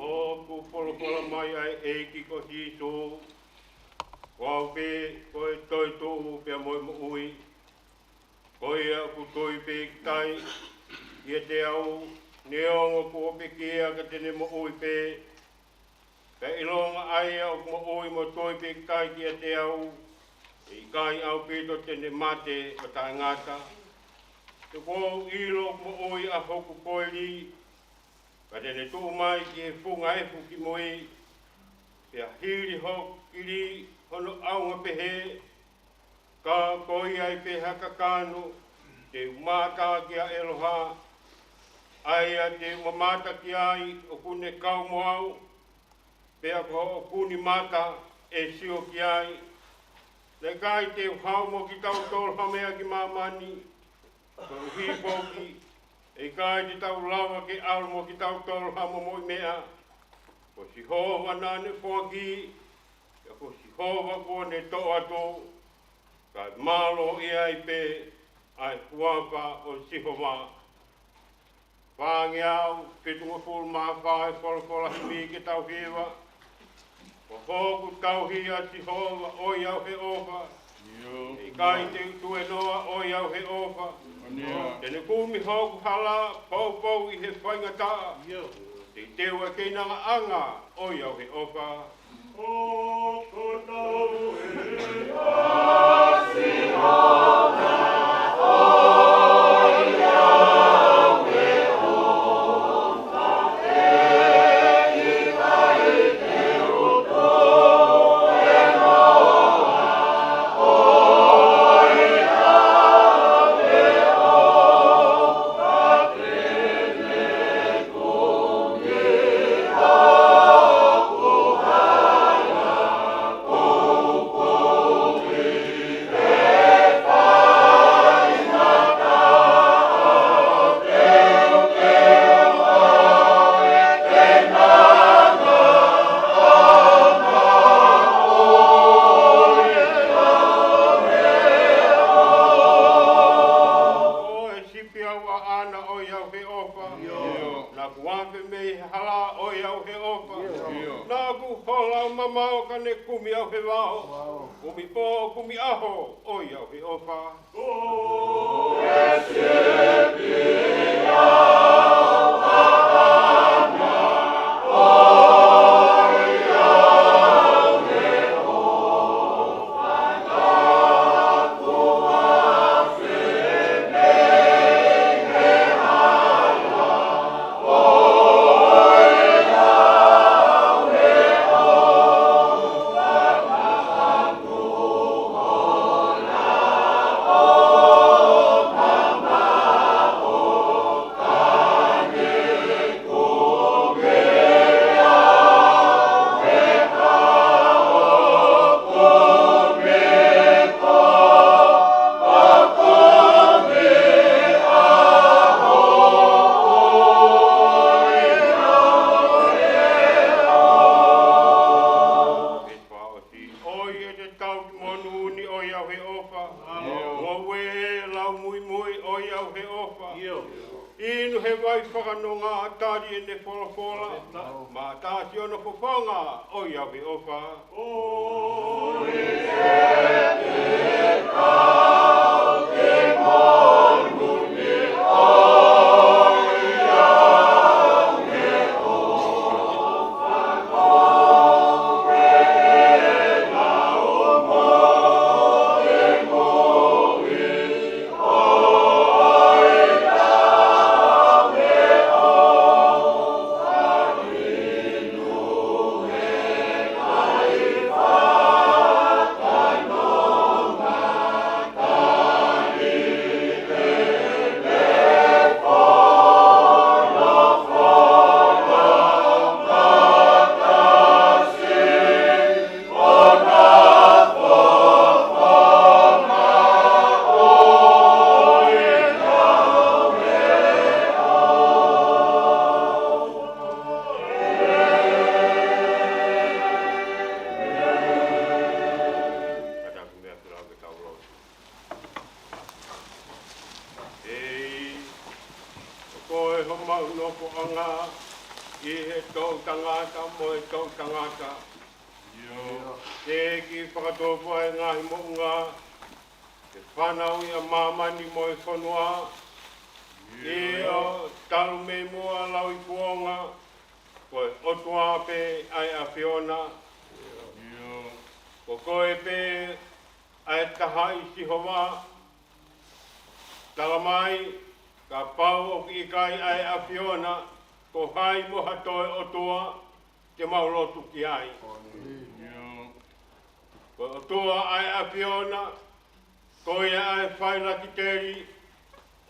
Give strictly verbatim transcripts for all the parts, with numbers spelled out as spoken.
ʻOku folofola mai ʻa e ʻEiki ko Sīsū, ko au pē, ko e toetuʻu pea mo e moʻui. Ko ia ʻoku tui pē ki ai, ʻiate au, neongo kuo pekia ka te ne moʻui pē. Pea ʻilonga ʻa ia ʻoku moʻui mo tui pē ki ai kiate au, ʻe ʻikai ʻaupito te ne mate ʻo taʻengata. He kuo u ʻilo ʻoku moʻui ʻa hoku koeli, ka te ne tuʻu mai ki he funga efu kimui, pea hili hoku kili hono ʻaonga pehē, ka ko ia ʻi pē ha kakano, te u mātā kia ʻEloha, ʻA ia te u mamata ki ai ʻoku ne kau mo au, pea ko hoʻo kuni mata ʻe sio ki ai. Naʻe ʻikai te u haʻu mo kitautolu ha meʻa ki māmani, koeʻuhi foki ʻe ʻikai te tau lava ke ʻalu mo kitautolu ha momoʻi meʻa. Ko Sihova naʻa ne foaki, pea ko Sihova kuo ne toʻo atu, kae mālō ʻi ai pē ʻa e huafa ʻo Sihova. Fāngeau fitungofulu mā fā e folofola himi ke tau hiva. Ko hoku tauhi ʻa Sihova ʻoiauheʻofa. ʻIo. ʻIkai te u tuēnoa ʻoiauheʻofa. ʻIo. Te ne kumi hoku hala poupou ʻi he faingataʻa. ʻIo. Te u teu ʻa e keinangaʻanga ʻoiauheʻofa. Ko e sipi au ʻaʻana ʻoiauheʻofa. ʻIo. Naʻa ku afe mei he hala ʻoiauheʻofa. ʻIo. Naʻa ku hola mamao ka ne kumi au he vao. Kumi pō, kumi ʻaho ʻoiauheʻofa. Ko ia te tau ki monū ni ʻoiauheʻofa. ʻIo. Ngoue lau muimui ʻoiauheʻofa. ʻIo. Inu he vai fakanonga, tali ʻene folofola. Mātā siʻono fofonga ʻoiauheʻofa. ʻEiki, ko koe homau nofoʻanga ʻi he toʻutangata mo e toʻutangata. ʻIo. Teʻeki fakatupu ʻa e ngaahi moʻunga, ke fanauʻi ʻa māmani mo e fonua. ʻIo. ʻIo, talu mei muʻa lau ʻi kuonga, ko e ʻOtua pē ʻa e ʻAfiona. ʻIo. Ko koe pē ʻa e taha ʻi Sihova. Tala mai, kapau ʻoku ʻikai ʻa e ʻAfiona, ko hai mo ha toe ʻotua te mau lotu ki ai? ʻIo. Ko e ʻOtua ʻa e ʻAfiona, ko ia ʻa e failakiteli,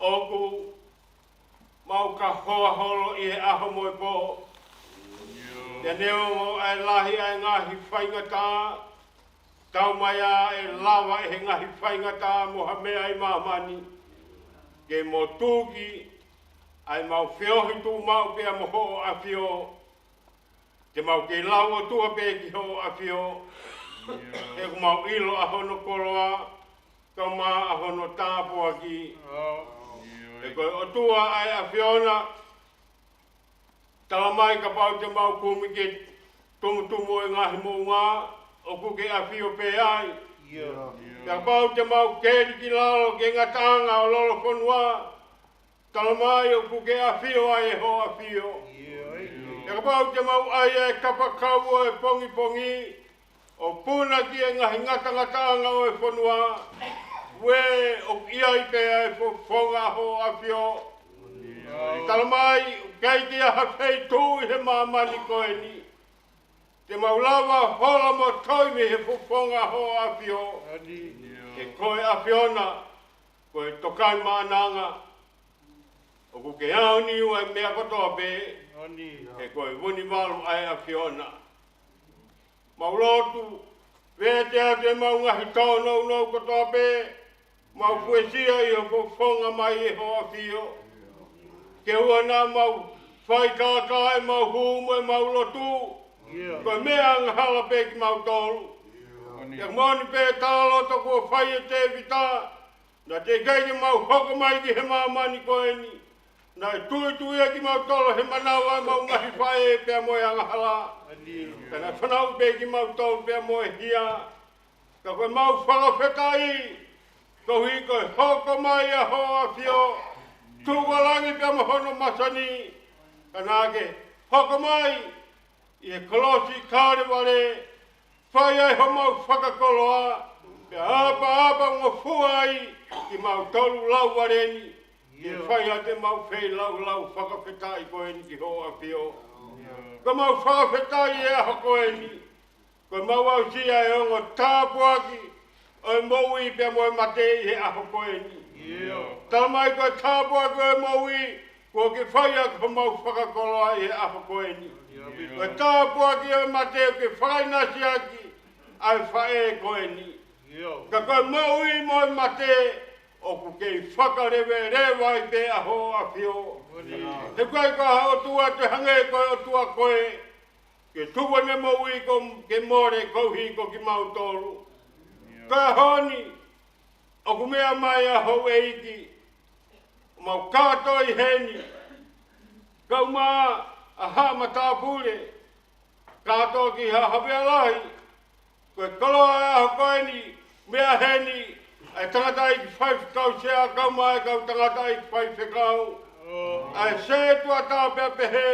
ʻoku Pau ka hoa holo ʻi he ʻaho mo e pō. Pea neongo ʻa e lahi ʻa e ngaahi faingataʻa, taumaiā ʻe lava ʻe he ngaahi faingataʻa mo ha meʻa ʻi māmani ke motuki ʻa e mau feohi tuʻumaʻu pea mo hoʻo ʻAfio. Te mau kei lau ʻOtua pē ki hoʻo ʻAfio. He ʻoku mau ʻilo ʻa hono koloa, kae ʻumaʻā ʻa hono tāpuaki. He ko e ʻOtua ʻa e ʻAfiona. Tala mai kapau te mau kumi ki he tumutumu ʻo e ngaahi moʻunga, ʻoku ke ʻafio pē ai. Pea kapau te mau keli ki lalo ki he ngataʻanga ʻo lolofonua, tala mai ʻoku ke ʻafio ai ʻe hoʻo ʻAfio. Pea kapau te mau ʻai ʻa e kapakau ʻo e pongipongi, ʻo puna ki he ngaahi ngatangataʻanga ʻo e fonua, uē, ʻoku ʻi ai pē ʻa e fofonga hoʻo ʻAfio. Tala mai ʻoku ʻikai ke ʻi ai ha feituʻu ʻi he māmani ko eni te mau lava hola mo toi mei he fofonga hoʻo ʻAfio. He ko e ʻAfiona, ko e Tokaimaʻananga, ʻoku ke aoniu ʻa e meʻa kotoa pē. He ko e Vunivalu ʻa e ʻAfiona. Mau lotu, vete atu ʻemau ngaahi tōnounou kotoa pē, mau fuesia ʻi ho fofonga mai ʻe hoʻo ʻAfio. Ke ʻoua naʻa mau fai tātā ʻemau hū mo ʻemau lotu, ko e meʻa angahala pē kimautolu. Pea moʻoni pē tā loto kuo fai ʻe Tēvita, naʻe teʻeki ai ke mau hoko mai ki he māmani ko eni. Naʻe tuituia kimautolu he manava ʻemau ngaahi faʻē pea mo e angahala. Ka naʻe fanauʻi pē kimautolu pea mo e hia. Ka ko ʻemau fakafetaʻi, koeʻuhi ko e hoko mai ʻa hoʻo ʻAfio, tukulangi pea mo hono masani. Ka naʻa ke hoko mai ʻi he kolosi Kalevale, fai ai homau fakakoloa, pea ʻapaʻapangofua ai kimautolu lauvale ni. Ke fai atu ʻemau feilaulau fakafetaʻi ko eni ki hoʻo ʻAfio. Ko ʻemau fakafetaʻi ʻi he ʻaho ko eni. Ko ʻemau aʻusia ʻa e ongo tāpuaki ʻo e moʻui pea mo e mate ʻi he ʻaho ko eni. Tala mai ko e tāpuaki ʻo e moʻui, kuo ke fai ʻaki homau fakakoloa ʻi he ʻaho ko eni. Ko e tāpuaki ʻo e mate, kuo ke fakaʻinasi ʻaki ʻa e faʻē ko eni. Ka ko e moʻui mo e mate, ʻoku kei fakaleveleva ai pē ʻa hoʻo ʻAfio. He ʻoku ʻikai ko ha ʻOtua te hangē ko e ʻOtua ko ē, ke tuku ʻene moʻui ko, ke mole koeʻuhi ko kimautolu. Ka ko e ʻaho ni, ʻoku meʻa mai ʻa houʻeiki, mau kātoi heni, kae ʻumaʻā ʻa Haʻa Matāpule, kātoa ki Haʻa Havea Lahi. Ko e koloa ʻo e ʻaho ko eni, meʻa heni ʻa e tangataʻeiki faifekau sea kae ʻumaʻā e kau tangataʻeiki faifekau, ʻa e sētuata pea pehē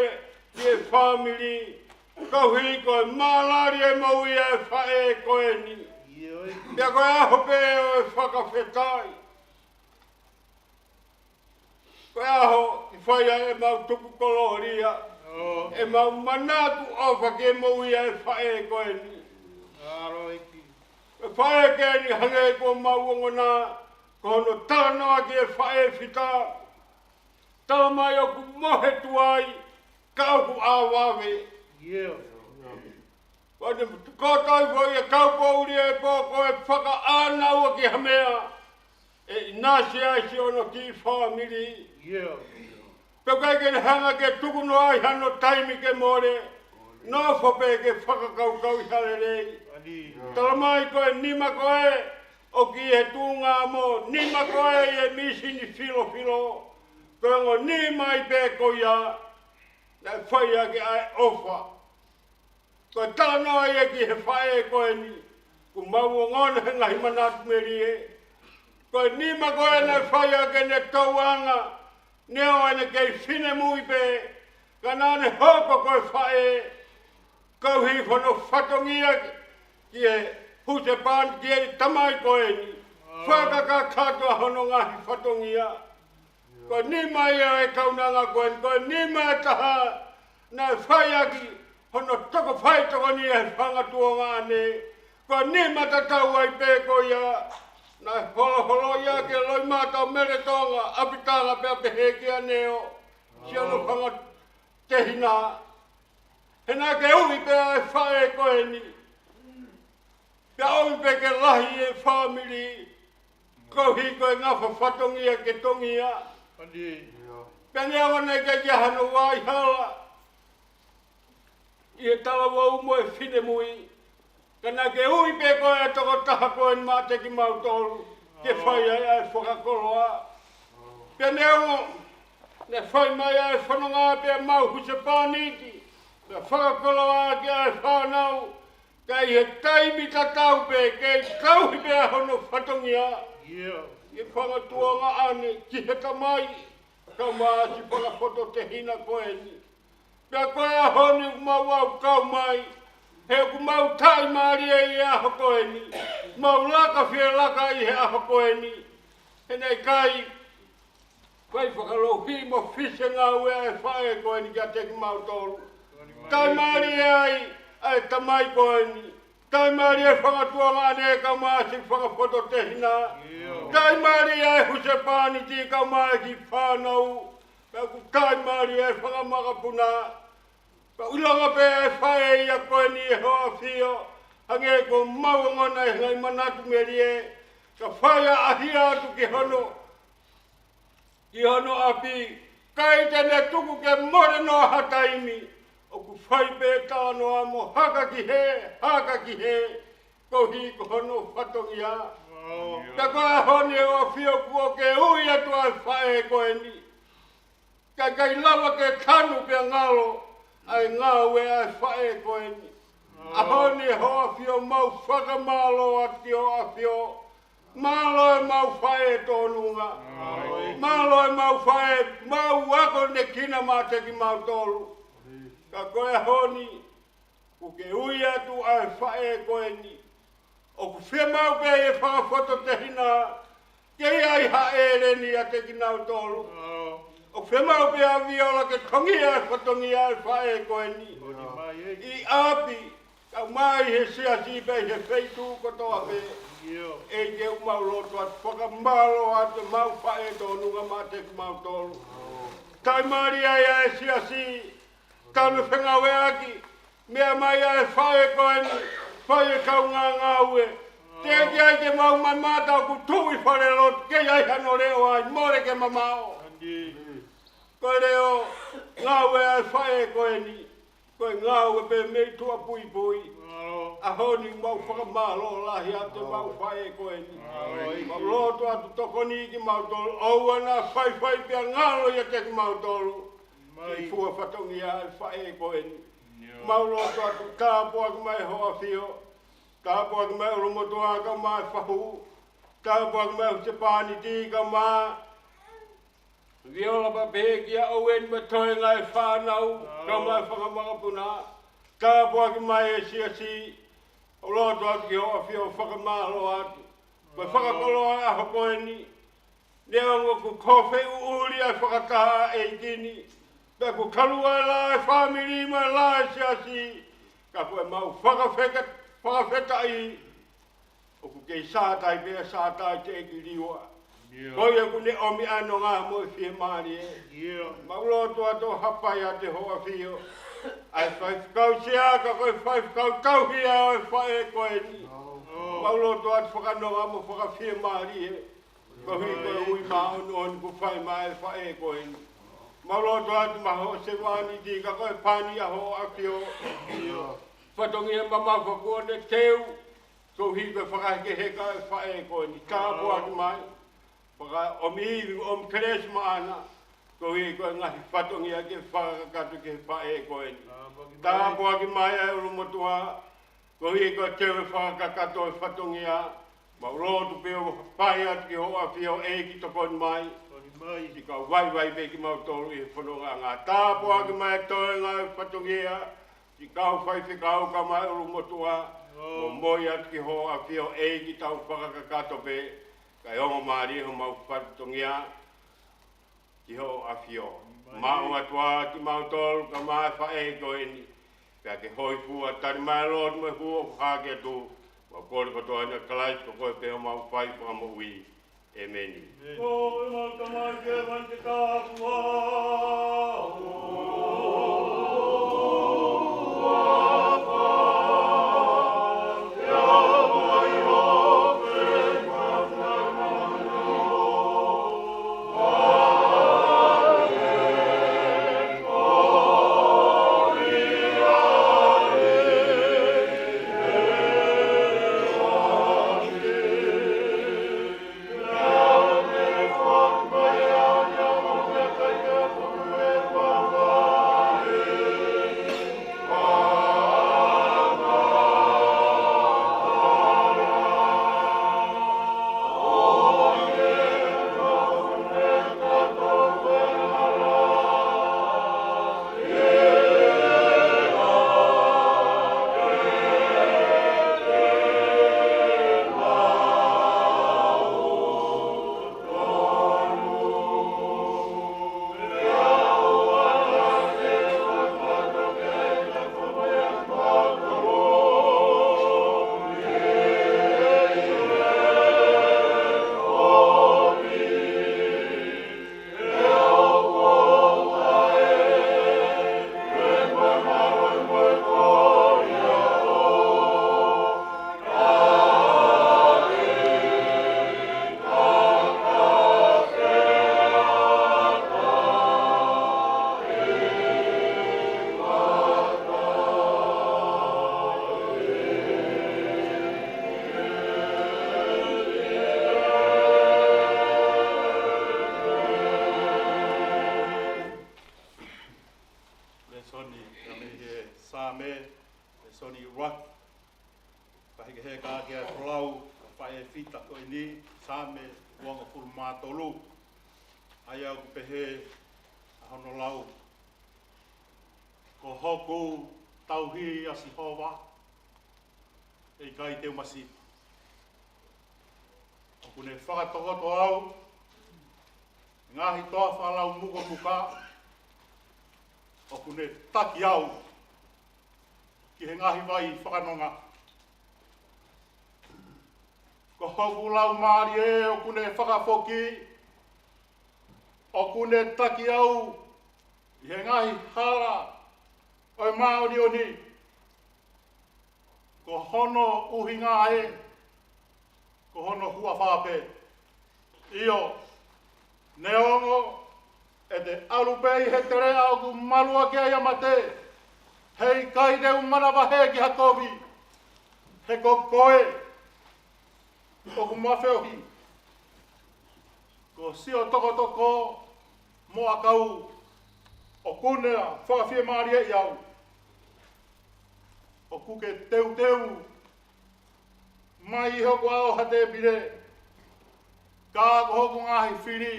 ki he fāmili, koeʻuhi ko e mālali ʻa e moʻui ʻa e faʻē ko eni. Pea ko e ʻaho pē ʻo e fakafetaʻi. Ko e ʻaho ke fai ai ʻemau tuku kolōlia, ʻemau manatu ʻofa ki he moʻui ʻa e faʻē ko eni. Ko e faʻē ko eni hangē ko ʻemau ongona, ko hono talanoa ki he faʻē fita. Tala mai ʻoku mohe tuai, ka ʻoku ʻāvave. Ko ʻene kotoa foʻi ʻa e kaupoʻuli ʻo e pō ko e fakaʻānaua ki ha meʻa ʻe ʻinasi ai siʻono kiʻi fāmili. Pea ʻoku ʻikai ke ne hanga ke tuku noa ai hano taimi ke mole, nofo pē ke fakakaukauʻi ha lelei. Tala mai ko e nima ko ē ʻoku ʻi he tuʻunga mo nima ko ē ʻi he mīsini filofilo, ko e ongo nima ai pē ko ia naʻe fai ʻaki ʻa e ʻofa. Ko e talanoa ia ki he faʻē ko eni, ʻoku mau ongona he ngaahi manatu melie. Ko e nima ko ē naʻe fai ʻaki ʻene tauʻanga, neongo ʻene kei finemui pē, ka naʻa ne hoko ko e faʻē, koeʻuhi ko hono fatongia ki he husepāniti, ki he tamai ko eni. Fakakakato ʻa hono ngaahi fatongia. Ko e nima ia ʻo e kaunanga ko eni, ko e nima ʻe taha naʻe fai ʻaki hono toko faitokonia he fanga tuongaʻane. Ko e nima tatau ai pē ko ia naʻe holoholoʻi ʻaki e loʻimata ʻo Mele Tonga, ʻApitanga pea pehē kia Neo. Siʻono fanga tehina. He naʻa ke ui pē ʻa e faʻē ko eni. Pea ui pē ke lahi e fāmili. Koeʻuhi ko e ngafa fatongia ke tongia. Pea neongo naʻe ʻikai ke ʻi ai hano vaʻa hala ʻi he talavou mo e finemui. Ka naʻa ke ui pē koe ʻa e tokotaha ko eni maʻa kimautolu ke fai ai ʻa e fakakoloa. Pea neongo naʻe fai mai ʻa e fononga pea mau husepāniti, pea fakakoloa ʻaki ʻa e fānau, ka ʻi he taimi tatau pē kei tauhi pē ʻa hono fatongia. ʻI he fanga tuongaʻane ki he tamai, kae ʻumaʻā siʻi fanga fototehina ko eni. Pea ko e ʻaho ni ʻoku mau ʻalu kau mai, he ʻoku mau taʻimālie ʻi he ʻaho ko eni. Mau laka fie laka ʻi he ʻaho ko eni. He naʻe ʻikai fai fakalouhi mo fisi e ngāue ʻa e faʻē ko eni kiate kimautolu. Taʻimālie ai ʻa e tamai ko eni. Taʻimālie fanga tuongaʻane kae ʻumaʻā siʻi fanga fototehina. Taʻimālie ʻa e husepāniti kae ʻumaʻā e kiʻi fānau. Pea ʻoku taʻimālie ʻa e fanga makapuna. Pea ʻoku ʻilonga pē ʻa e faʻē ia ko eni ʻe Hoʻo ʻAfio. Hangē ko ʻemau ongona ʻi he ngaahi manatu melie. Ka fai ʻa e ʻaʻahi atu ki hono ki hono ʻapi, ʻikai te ne tuku ke mole noa ha taimi, ʻoku fai pē talanoa mo haka ki hē, haka ki hē, koeʻuhi ko hono fatongia. Pea ko e ʻaho ni ʻe Hoʻo ʻAfio kuo ke ui atu ʻa e faʻē ko eni. Ka ʻikai lava ke tanu pea ngalo ʻa e ngāue ʻa e faʻē ko eni. ʻAho ni ʻe Hoʻo ʻAfio mau fakamālō atu ki Hoʻo ʻAfio. Mālō ʻemau faʻē tōnunga. Mālō ʻemau faʻē, mau ako ne kina maʻa kimautolu. Ka ko e ʻaho ni, kuo ke ui atu ʻa e faʻē ko eni. ʻOku fiemaʻu pē ʻe he fanga fototehina ke ʻi ai ha ʻēleni ʻiate kinautolu. ʻOku fiemaʻu pē ʻa Viola ke tongia e fatongia ʻa e faʻē ko eni ʻi ʻapi, kae ʻumaʻā ʻi he siasi pea ʻi he feituʻu kotoa pē. ʻEiki, ʻoku mau lotu atu fakamālō atu ʻemau faʻē tōnunga maʻa kimautolu. Taʻimālie ai ʻa e siasi, tau ne fengāueʻaki, meʻa mai ʻa e faʻē ko eni, fai e kaungā ngāue. Teʻeki ai ke mau mamata ʻoku tuʻu ʻi falelotu, ʻikai ai hano leʻo ai, mole ke mamaʻo. Ko e leʻo ngāue ʻa e faʻē ko eni, ko e ngāue pē mei tuʻa puipui. ʻAho ni mau fakamālō lahi atu ʻemau faʻē ko eni. Mau lotu atu tokoni kimautolu, ʻoua naʻa faifai pea ngalo ʻiate kimautolu. Ke fua fatongia ʻa e faʻē ko eni. Mau lotu atu tāpuaki mai Hoʻo ʻAfio. Tāpuaki mai ʻUlumotuʻa kae ʻumaʻā e fahu. Tāpuaki mai husepāniti kae ʻumaʻā Viola pea pehē kia ʻOueni mo e toenga e fānau, kae ʻumaʻā e fanga makapuna. Tāpuaki mai e siasi, ʻoku lotu atu ki Hoʻo ʻAfio fakamālō atu. Ko e fakakoloa ʻaho ko eni, neongo ʻoku kofeʻuʻuli ʻa e fakataha ʻa e ʻEiki ni, pea ʻoku kalua e lā e fāmili mo e lā e siasi, ka ko ʻemau fakafeka-, fakafetaʻi, ʻoku kei sātai pea sātai teʻeki liua. Ko ia ʻoku ne ʻomi ʻa e nonga mo e fiemālie. Mau lotu atu ʻo hapai atu ʻe Hoʻo ʻAfio ʻa e faifekau sea ka ko e faifekau tauhi ʻa e faʻē ko eni. Mau lotu atu fakanonga mo fakafiemālie. Koeʻuhi ko e ui māʻoniʻoni kuo fai mai ʻe he faʻē ko eni. Mau lotu atu maʻa hoʻo sevāniti ka ko e pani ʻa Hoʻo ʻAfio. Fatongia mamafa kuo ne teu. Koeʻuhi ko e fakahekeheka ʻa e faʻē ko eni. Tāpuaki mai. Fakaʻomi ivi, ʻomi kelesi maʻana. Koeʻuhi ko e ngaahi fatongia ke fakakakato ki he faʻē ko eni. Tāpuaki mai ʻa e ʻUlumotuʻa. Koeʻuhi ko e teu e fakakakato e fatongia. Mau lotu pē ʻo hapai atu ki Hoʻo ʻAfio, ʻEiki, tokoni mai. Siʻi kau vaivai pē kimautolu ʻi he fononga. Tāpuaki mai e toenga e fatongia. Siʻi kau faifekau kae ʻumaʻā e ʻUlumotuʻa. Momoi atu ki Hoʻo ʻAfio, ʻEiki, tau fakakakato pē. Kae ongo mālie homau fatongia ki Hoʻo ʻAfio. Maʻu atu ā kimautolu kae ʻumaʻā e faʻē ko eni. Pea ke hōifua, tali mai e lotu mo e hū ʻoku hake atu. Mau kole kotoa ni ʻia Kalaisi ko koe pē homau fai fakamoʻui. ʻEmeni. Ko ʻemau Tamai ko ē ʻoku ʻi he langi, ke tāpuhā Paefita ko eni, Saame uangofulu mā tolu. ʻA ia ʻoku pehē ʻa hono lau: Ko hoku tauhi ʻa Sihova, ʻe ʻikai te u masiva. ʻOku ne fakatokoto au ʻi he ngaahi toafa lau mukomuka, ʻoku ne taki au ki he ngaahi vai fakanonga. Ko hoku laumālie ʻoku ne fakafoki, ʻoku ne taki au ʻi he ngaahi hala ʻo e māʻoniʻoni. Ko hono ʻuhinga ē, ko hono huafa pē. ʻIo, neongo ʻe te ʻalu pē ʻi he teleʻa ʻoku maluʻaki ai ʻa mate, he ʻikai te u manavahē ki ha kovi, he ko koe ʻoku ma feohi. Ko siʻo tokotoko mo ʻakau ʻoku ne fakafiemālieʻi au. ʻOku ke teuteu mai ʻi hoku ʻao ha tēpile, ka ko hoku ngaahi fili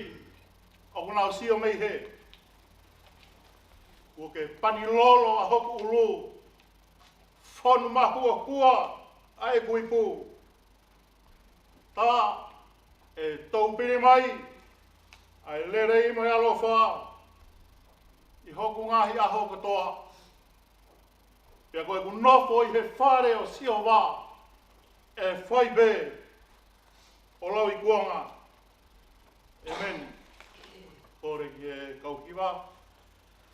ʻoku nau sio mei hē. Kuo ke pani lolo ʻa hoku ʻulu, fonu mahuohua ʻa ʻeku ipu. Tā ʻe toupili mai ʻa e lelei mo e ʻaloʻofa ʻi hoku ngaahi ʻaho kotoa. Pea ko ʻeku nofo ʻi he fale ʻo Sihova ʻe fai pē ʻo lauikuonga. ʻĒmeni. Kole ki he kau hiva.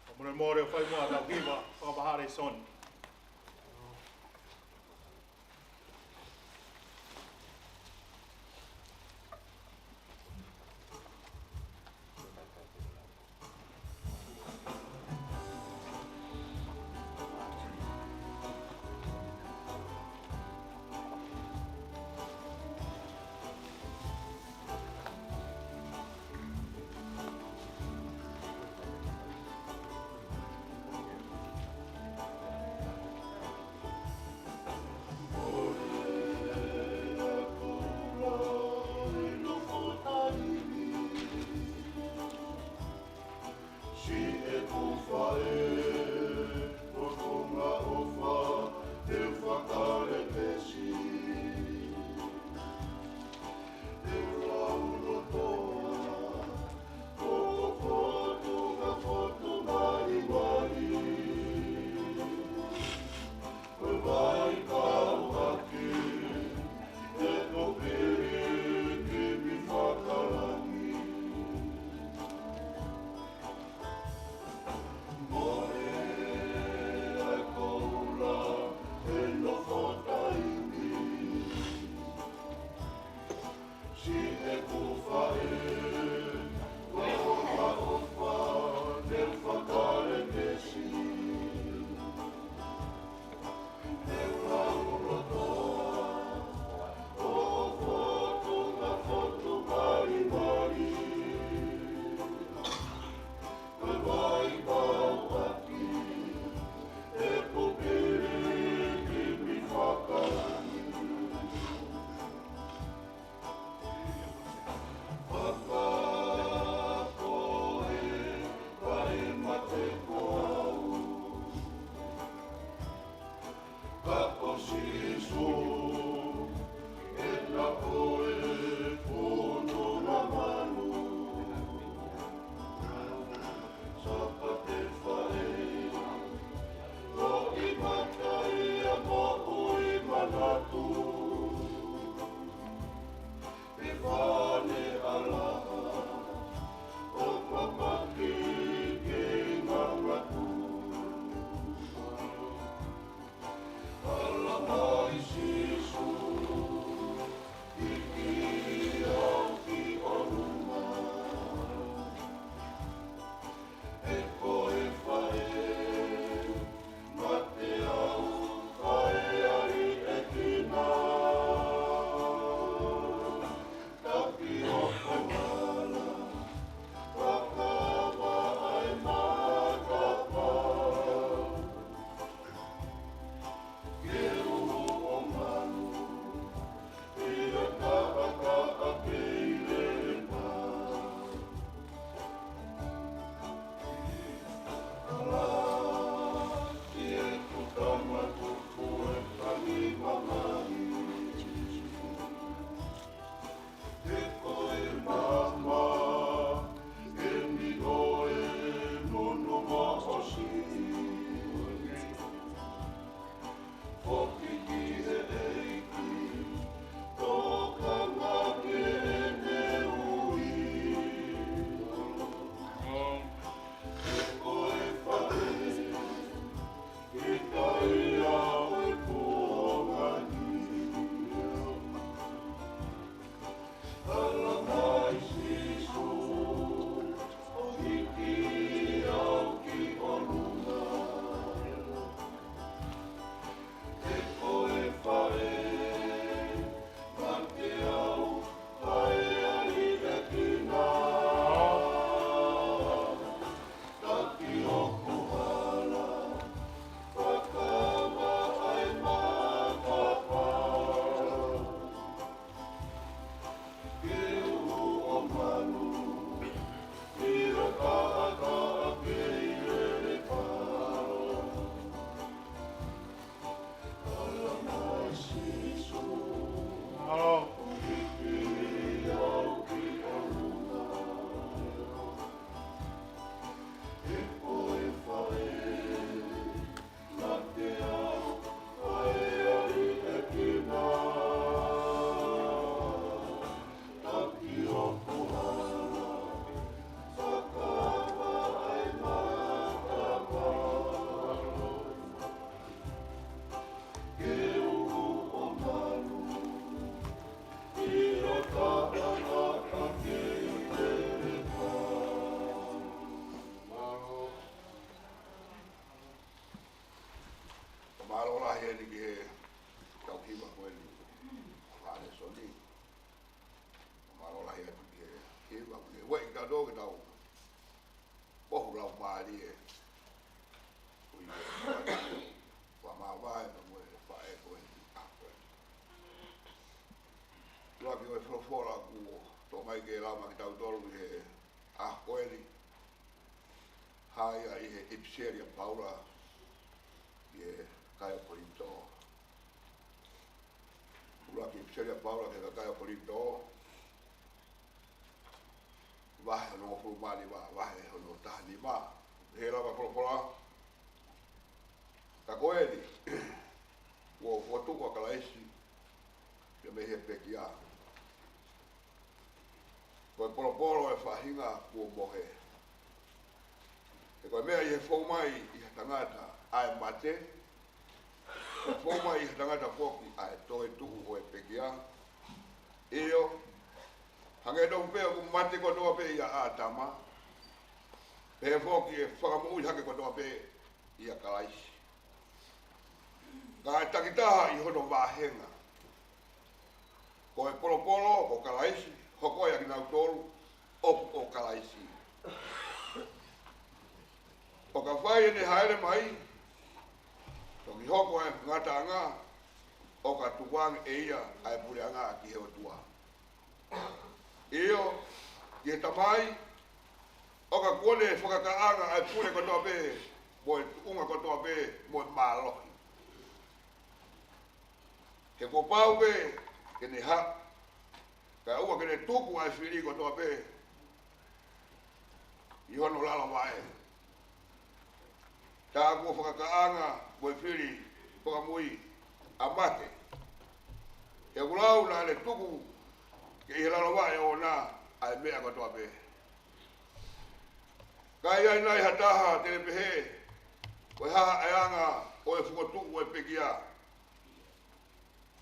Ka mole mole ʻo fai muʻa ʻetau hiva fakavahaʻa lēsoni. Ka tō ke tau mohu laumālie. Ko ia, fakamāvae pea mo e faʻē ko eni ʻa ko ē. Laki ʻo e folofola kuo tō mai ke lava kiate kitautolu ʻi he ʻaho ko eni. Hā ia ʻi he ʻipiseli ʻa Paula ki he kakai ʻo Kolinitō. Laki ʻipiseli ʻa Paula ki he kakai ʻo Kolinitō. Vahe hono hongofulu mā nima, vahe hono taha nima. He lava folofola. Ka ko eni, kuo fokotuʻu ʻa Kalaisi, pea mei he pekia. Ko e polopolo ʻo e faʻahinga kuo mohe. He ko e meʻa ʻi he fou mai ʻi ha tangata ʻa e mate, ʻe fou mai ʻi ha tangata foki ʻa e toetuʻu ʻo e pekia. ʻIo, hangē tofu pē ʻoku mate kotoa pē ʻia ʻĀtama, pehē foki ʻe fakamoʻui hake kotoa pē ʻia Kalaisi. Ka ʻe takitaha ʻi hono vāhenga. Ko e polopolo, ko Kalaisi, hoko ai ʻa kinautolu ʻoku ʻo Kalaisi. ʻO ka fai ʻene hāʻele mai, toki hoko ʻa e ngataʻanga, ʻo ka tukuange ʻe ia ʻa e puleʻanga ki he ʻOtua. ʻIo, ki he Tamai, ʻo ka kuo ne fakakakaʻanga ʻa e pule kotoa pē, mo e tuʻunga kotoa pē, mo e mālohi. He kuo pau pē ke ne haʻu, kae ʻoua ke ne tuku ʻa e fili kotoa pē ʻi hono lalo vaʻe. Tā kuo fakakakaʻanga mo e fili fakamui ʻa mate. He ʻoku lau naʻa ne tuku ke ʻi he lalo vaʻe ʻoʻona ʻa e meʻa kotoa pē. Ka ʻi ai nai ha taha te ne pehē, ko e hā ʻa e anga ʻo e fokotuʻu ʻo e pekia?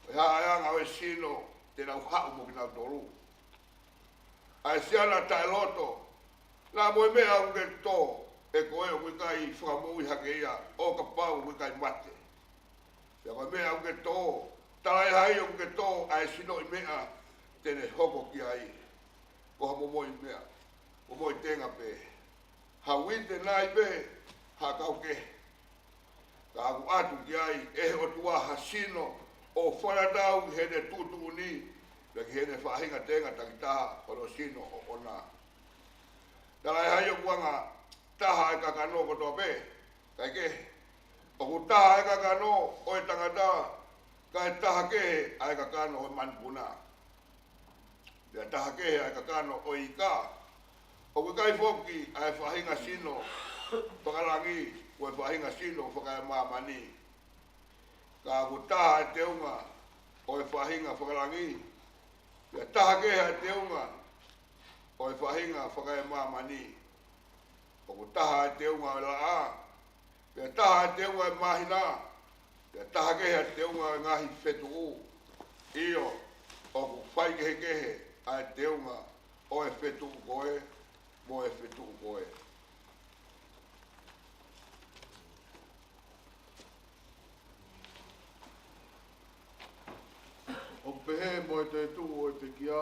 Ko e hā ʻa e anga ʻo e sino te nau haʻu mo kinautolu? ʻA e siana taʻeloto, naʻa mo e meʻa ʻoku ke tō, ʻe koe ʻoku ʻikai fakamoʻui hake ia, ʻo kapau ʻoku ʻikai mate. Pea ko e meʻa ʻoku ke tō, talaʻehai ʻoku ke tō ʻa e sinoʻi meʻa te ne hoko ki ai. Ko ha momoʻi meʻa, momoʻi tenga pē. Ha uite nai pē, ha kau kehe. Ka ʻoku ʻatu ki ai ʻe he ʻOtua ha sino ʻo fakatatau ki heʻene tuʻutuʻuni, pea ki heʻene faʻahinga tenga takitaha ʻo hono sino ʻoʻona. Talaʻehai ʻoku anga taha ʻa e kakano kotoa pē, kae kehe, ʻoku taha ʻa e kakano ʻo e tangata, kae taha kehe ʻa e kakano ʻo e manupuna. Pea taha kehe ʻa e kakano ʻo e ika. ʻOku ʻikai foki ʻa e faʻahinga sino fakalangi, ko e faʻahinga sino fakaemāmani. Ka ʻoku taha ʻa e teunga ʻo e faʻahinga fakalangi, pea taha kehe ʻa e teunga ʻo e faʻahinga fakaemāmani. ʻOku taha ʻa e teunga ʻo e laʻā, pea taha ʻa e teunga ʻo e māhina, pea taha kehe ʻa e teunga ʻo e ngaahi fetuʻu. ʻIo, ʻoku faikehekehe ʻa e teunga ʻo e fetuʻu ko ē mo e fetuʻu ko ē. ʻOku pehē mo e toetuʻu ʻo e pekia,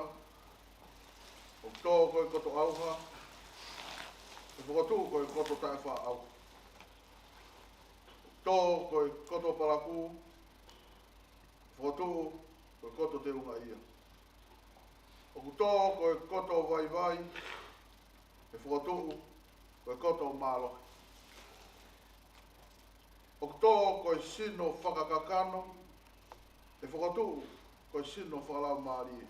ʻoku tō ko e koto ʻauha, ʻe fokotuʻu ko e koto taʻefaʻaʻauha. ʻOku tō ko e koto palakū, ʻe fokotuʻu ko e koto teungaʻia. ʻOku tō ko e koto vaivai, ʻe fokotuʻu ko e koto mālohi. ʻOku tō ko e sino fakakakano, ʻe fokotuʻu ko e sino fakalaumālie.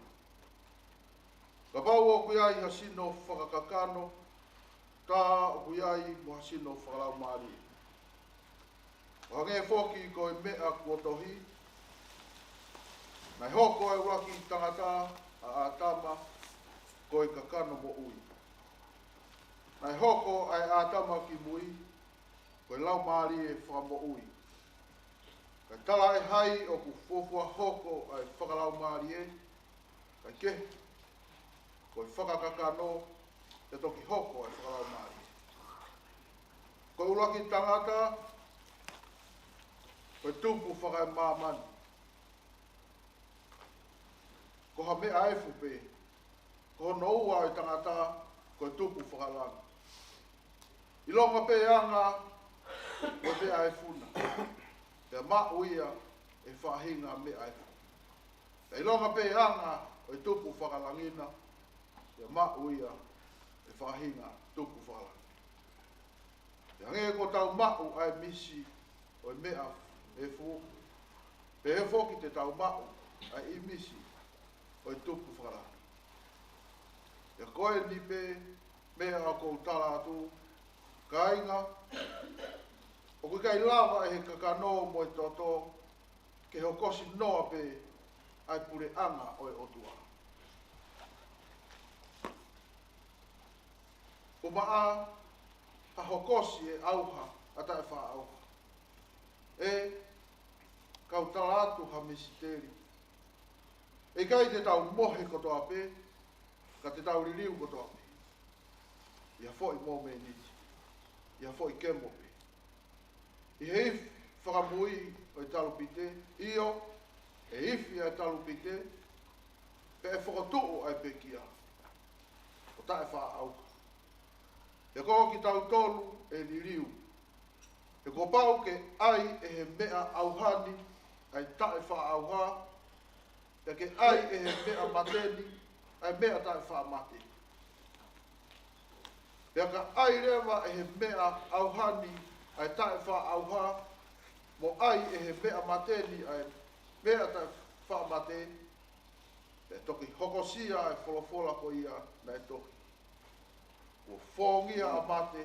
Kapau ʻoku ʻi ai ha sino fakakakano, tā ʻoku ʻi ai mo ha sino fakalaumālie. ʻO hangē foki ko e meʻa kuo tohi, naʻe hoko ʻa e ʻuluaki tangata, ʻa ʻĀtama, ko e kakano moʻui. Naʻe hoko ʻa e ʻĀtama kimui, ko e laumālie fakamoʻui. Kae talaʻehai ʻoku fuofua hoko ʻa e fakalaumālie, kae kehe, ko e fakakakano, ʻe toki hoko ʻa e fakalaumālie. Ko e ʻuluaki tangata, ko e tupu fakaemāmani. Ko ha meʻa efu pē, ko hono ua ʻo e tangata, ko e tupu fakalangi. ʻIlonga pē anga ʻo e meʻa efu na, pea maʻu ia ʻe he faʻahinga meʻa efu. Pea ʻilonga pē anga ʻo e tupu fakalangi na, pea maʻu ia ʻe he faʻahinga tupu fakalangi. Pea hangē ko ʻetau maʻu ʻa e misi ʻo e meʻa efu, pehē foki te tau maʻu ʻa e ʻīmisi ʻo e tupu fakalangi. Pea ko eni pē meʻa ʻoku ou tala atu, kāinga, ʻoku ʻikai lava ʻe he kakano mo e toto ke hokosi noa pē ʻa e puleʻanga ʻo e ʻOtua. ʻUmaʻā ha hokosi ʻe ʻauha ʻa taʻefaʻaʻauha. ʻE, kau tala atu ha misiteli. ʻE ʻikai te tau mohe kotoa pē, ka te tau liliu kotoa pē. ʻI ha foʻi mōmeniti, ʻi ha foʻi kemo pē. ʻI he ifi fakamui ʻo e talupite, ʻio, ʻe ifi ʻa e talupite, pea ʻe fokotuʻu ʻa e pekia ʻo taʻefaʻaʻauha. He ko kitautolu ʻe liliu. He kuo pau ke ʻai ʻe he meʻa ʻauha ni ʻa e taʻefaʻaʻauha, pea ke ʻai ʻe he meʻa mate ni ʻa e meʻa taʻefaʻamate. Pea ka ʻai leva ʻe he meʻa ʻauha ni ʻa e taʻefaʻaʻauha, mo ʻai ʻe he meʻa mate ni ʻa e meʻa taʻefaʻamate, pea toki hokosia ʻa e folofola ko ia naʻe tohi: Kuo fōngia ʻa mate,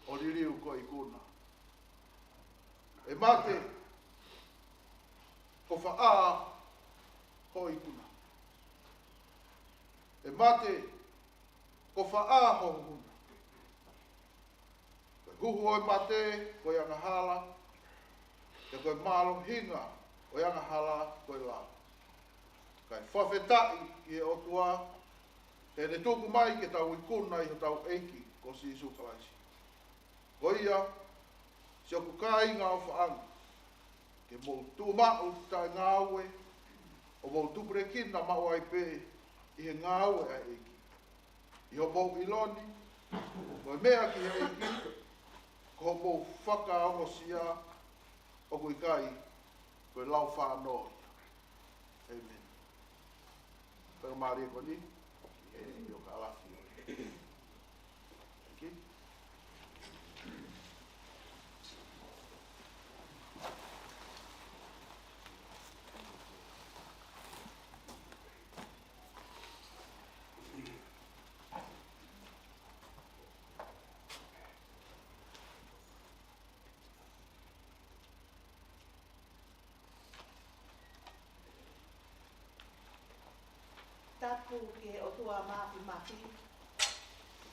ʻo liliu ko e ikuna. ʻE mate, ko fē hoʻo ikuna? ʻE mate, ko fē ho huhu na? Ko e huhu ʻo e mate ko e angahala, pea ko e mālohinga ʻo e angahala ko e lao. Kae fakafetaʻi ki he ʻOtua, he ne tuku mai ke tau ikuna ʻi hotau ʻEiki ko Sīsū Kalaisi. Ko ia, siʻoku kāinga ʻofaʻanga, ke mou tuʻu maʻu taʻengāue, ʻo mou tupulekina maʻu ai pē ʻi he ngāue ʻa e ʻEiki. ʻI hoʻomou ʻilo ni, ko e meʻa ki he ʻEiki, ko hoʻomou fakaongosia, ʻoku ʻikai ko e lau fānau. ʻĒmeni. Pea mālie ko eni, ʻio ka lafi. Thank you. Tapu ki he ʻOtua Māfimafi,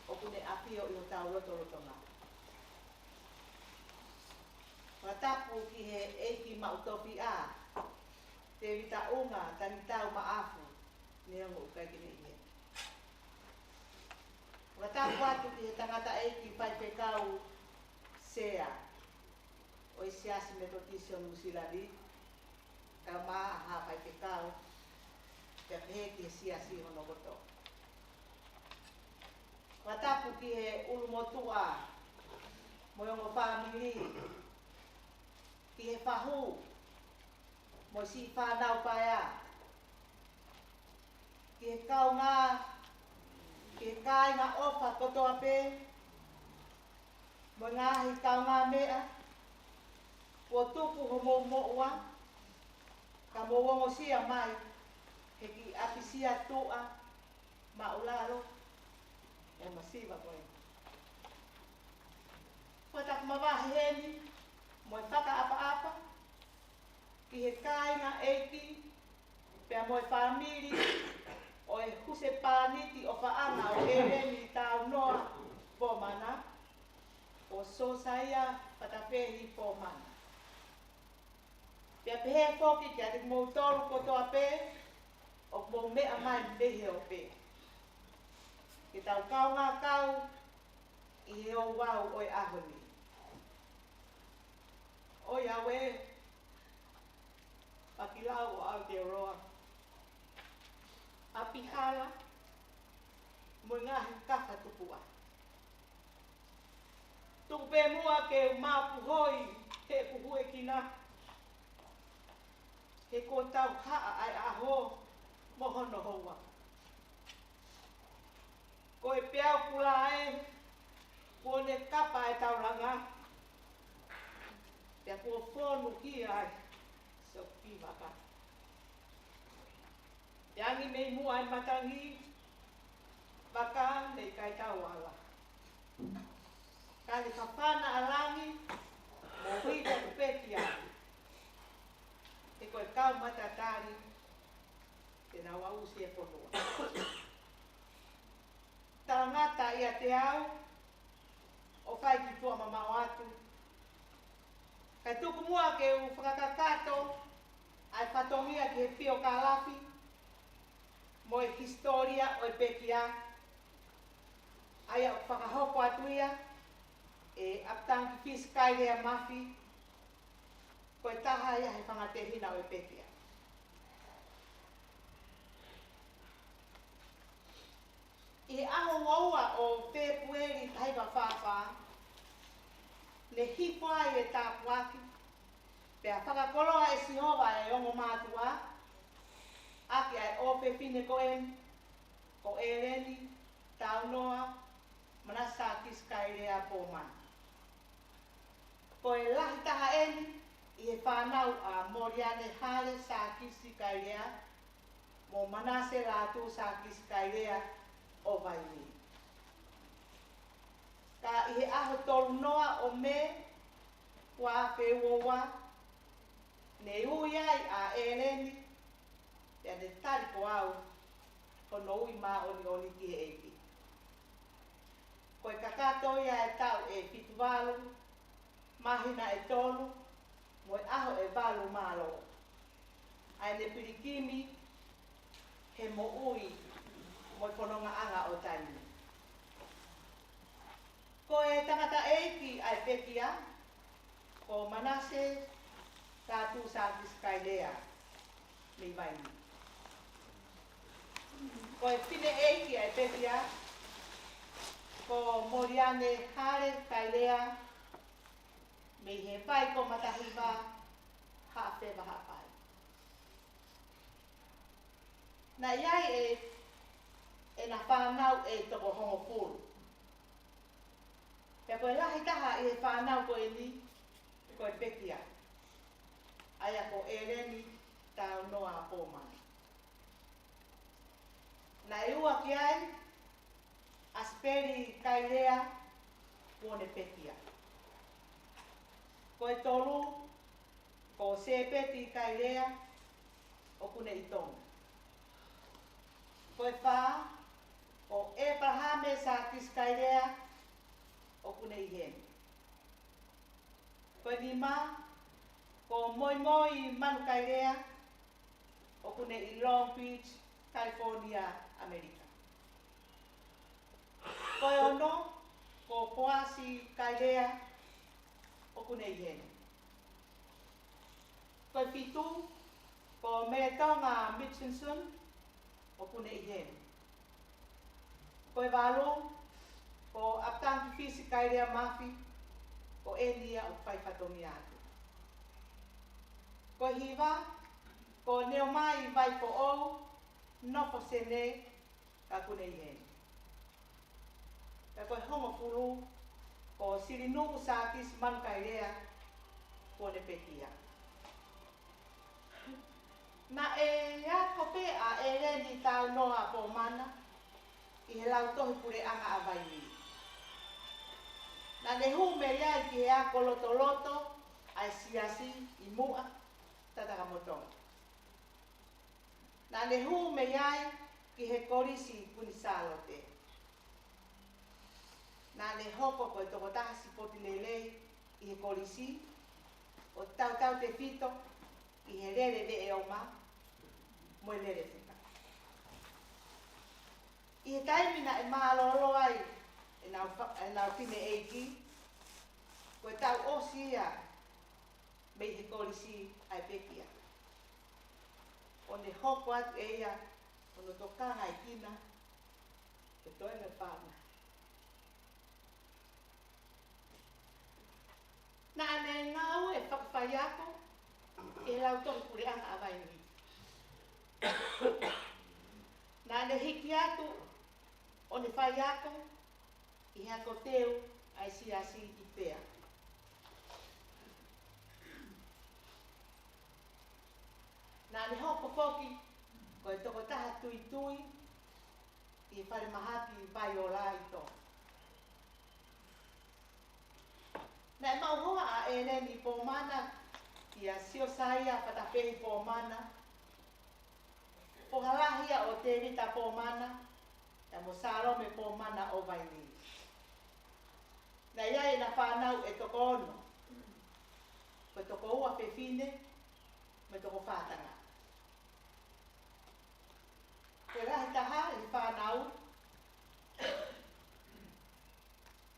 ʻoku ne ʻafio ʻi hotau lotolotonga. Fakatapu ki he ʻEiki Maʻutofiʻa, Tēvita ʻUnga, Talitau Maʻafu, neongo ʻoku ʻikai ke ne ʻi heni. Fakatapu atu ki he tangataʻeiki faifekau sea ʻo e Siasi Metotisi ʻo Nuʻusila ni, kae ʻumaʻā ha faifekau, pea pehē ki he siasi hono kotoa. Fakatapu ki he ʻulumotuʻa mo e ongo fāmili, ki he fahu mo e siʻi fānau paea, ki he kaungā, ki he kāinga ʻofa kotoa pē, mo e ngaahi kaungāmeʻa kuo tuku homou moʻua, ka mou ongosia mai he kiʻi ʻapisia tuʻa, māʻulalo, ʻe masiva ko ē. Fakatapu mavahe heni mo e fakaʻapaʻapa ki he kāinga ʻeiki, pea mo e fāmili ʻo e husepāniti ʻofaʻanga ʻo ʻEleni Taunoa Pomana, ʻo Sosaia Fatafehi Pomana. Pea pehē foki kiate kimoutolu kotoa pē ʻoku mou meʻa mai mei he ope, ke tau kaungā kau ʻi he ouau ʻo e ʻaho ni. ʻOiauē, Pakilau ʻo Aotearoa, ʻApihala, mo e ngaahi kafa tupuʻa. Tuku pē muʻa ke u mapuhoi heʻeku huekina, he kuo tau haʻa ʻa e ʻaho mo hono houa. Ko e peau kula ē, kuo ne kapa e taulanga, pea kuo fonu ki ai sokivaka. Pea angi mei muʻa e matangi, vaka mei kaitau ala. Ka ne fafana ʻa langi, mo ui ka tu peki ai. He ko e kau matatali, te nau aʻusia e fonua. Talangata ʻiate au, ʻo fai ki tuʻa mamaʻo atu. Kae tuku muʻa ke u fakakakato ʻa e fatongia ki he fiokālafi mo e hisitōlia ʻo e pekia, ʻa ia ʻoku fakahoko atu ia ʻe ʻApitani Kifisi Kailea Mafi, ko e taha ia he fanga tehina ʻo e pekia. ʻI he ʻaho ua ua ʻo Fēpueli taha hiva fā fā, ne hifo ai e tāpuaki, pea fakakoloa ʻe Sihova e ongo mātuʻa ʻaki ʻa e ʻofefine ko eni, ko ʻEleni Taunoa Manase Sākisi Kailea Pōmana. Ko e lahi taha eni ʻi he fānau ʻa Moliane Hale Sākisi Kailea mo Manase Lātū Sākisi Kailea ʻo Vainī. Ka ʻi he ʻaho tolu noa ʻo Mē, ua afe ua ua, ne ui ai ʻa ʻEleni, pea ne tali ko au hono ui māʻoniʻoni ki he ʻEiki. Ko e kakato ia e taʻu ʻe fitu valu, māhina ʻe tolu, mo e ʻaho ʻe valu mālō, ʻa ʻene pilikimi he moʻui mo e fonongaʻanga ʻo taimi. Ko e tangataʻeiki ʻa e pekia, ko Manase Lātū Sākisi Kailea mei Vainī. Ko e fineʻeiki ʻa e pekia, ko Moliane Hale Kailea mei he Vai ko Matahiva, Haʻafeva, Haʻapai. Naʻe ʻi ai e, ʻena fānau ʻe toko hongofulu. Pea ko e lahi taha ʻi he fānau ko eni, ko e pekia, ʻa ia ko ʻEleni Taunoa Pōmana. Naʻe ua ki ai ʻa Sipeli Kailea, kuo ne pekia. Ko e tolu, ko Sēpeti Kailea, ʻoku ne ʻi Tonga. Ko e fā, ko ʻEpalahame Sākisi Kailea, ʻoku ne ʻi heni. Ko e nima, ko Moimoi Manu Kailea, ʻoku ne ʻi Long Beach, California, ʻAmelika. Ko e ono, ko Poasi Kailea, ʻoku ne ʻi heni. Ko e fitu, ko Meletonga Mitchinson, ʻoku ne ʻi heni. Ko e valu, ko ʻApitani Kifisi Kailea Mafi, ko eni ia ʻoku fai fatongia atu. Ko e hiva, ko Neomai Vaifoʻou, nofo Senē, ka ʻoku ne ʻi heni. Pea ko e hongofulu, ko Silinuʻu Sākisi Manu Kailea, kuo ne pekia. Naʻe ako pē ʻa ʻEleni Taunoa Pōmana ʻi he Lautohi Puleʻanga ʻa Vainī. Naʻa ne hū mei ai ki he ako lotoloto ʻa e siasi ʻi Muʻa, Tatakamotonga. Naʻa ne hū mei ai ki he Kolisi Kuini Sālote. Naʻa ne hoko ko e tokotaha sipoti lelei ʻi he kolisi, ʻo tautautefito ʻi he lele veʻeoma mo e lele fuka. ʻI he taimi naʻe mālōlō ai ʻenau fa-, ʻenau fineʻeiki, ko e taʻu ʻosi ia mei he kolisi ʻa e pekia, ʻo ne hoko atu ʻe ia hono tokangaekina ʻo Toenga Pama. Naʻa ne ngāue fakafaiako ʻi he lautohi puleʻanga ʻa Vainī. Naʻa ne hiki atu ʻo ne faiako ʻi he ako teu ʻa e siasi ʻi Pea. Naʻa ne hoko foki ko e tokotaha tuitui ʻi he falemahapi Vaiola ʻi Tonga. Naʻe maʻu hoa ʻa ʻEleni Pōmana kia Siosaia Fatapehi Pōmana, foha lahi ia ʻo Tēvita Pōmana, pea mo Salome Pōmana ʻo Vainī. Naʻe ʻi ai ʻena fānau ʻe toko ono, ko e toko ua fefine, mo e toko fā tangata. Ko e lahi taha ʻi he fānau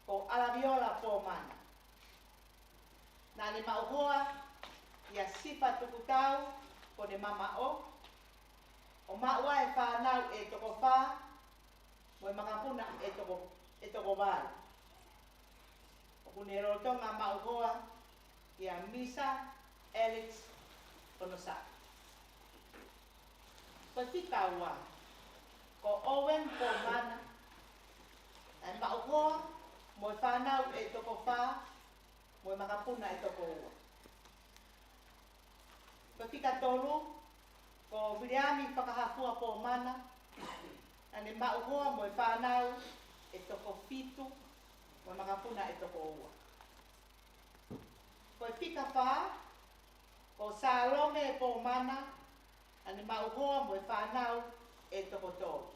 ko ʻAlaviola Pōmana. Naʻa ne maʻu hoa kia Sifa Tukutau Konemamaʻo, ʻo maʻu ai e fānau ʻe toko fā, mo e makapuna ʻe toko, ʻe toko valu. ʻOku ne lolotonga maʻu hoa kia Misa Alex Honosaki. Ko e fika ua, ko Owen Pōmana, naʻe maʻu hoa mo e fānau ʻe toko fā, mo e makapuna ʻe toko ua. Ko e fika tolu, ko Viliami Fakahafua Pōmana, naʻa ne maʻu hoa mo e fānau ʻe toko fitu, mo e makapuna ʻe toko ua. Ko e fika fā, ko Salome Pōmana, naʻa ne maʻu hoa mo e fānau ʻe toko tolu.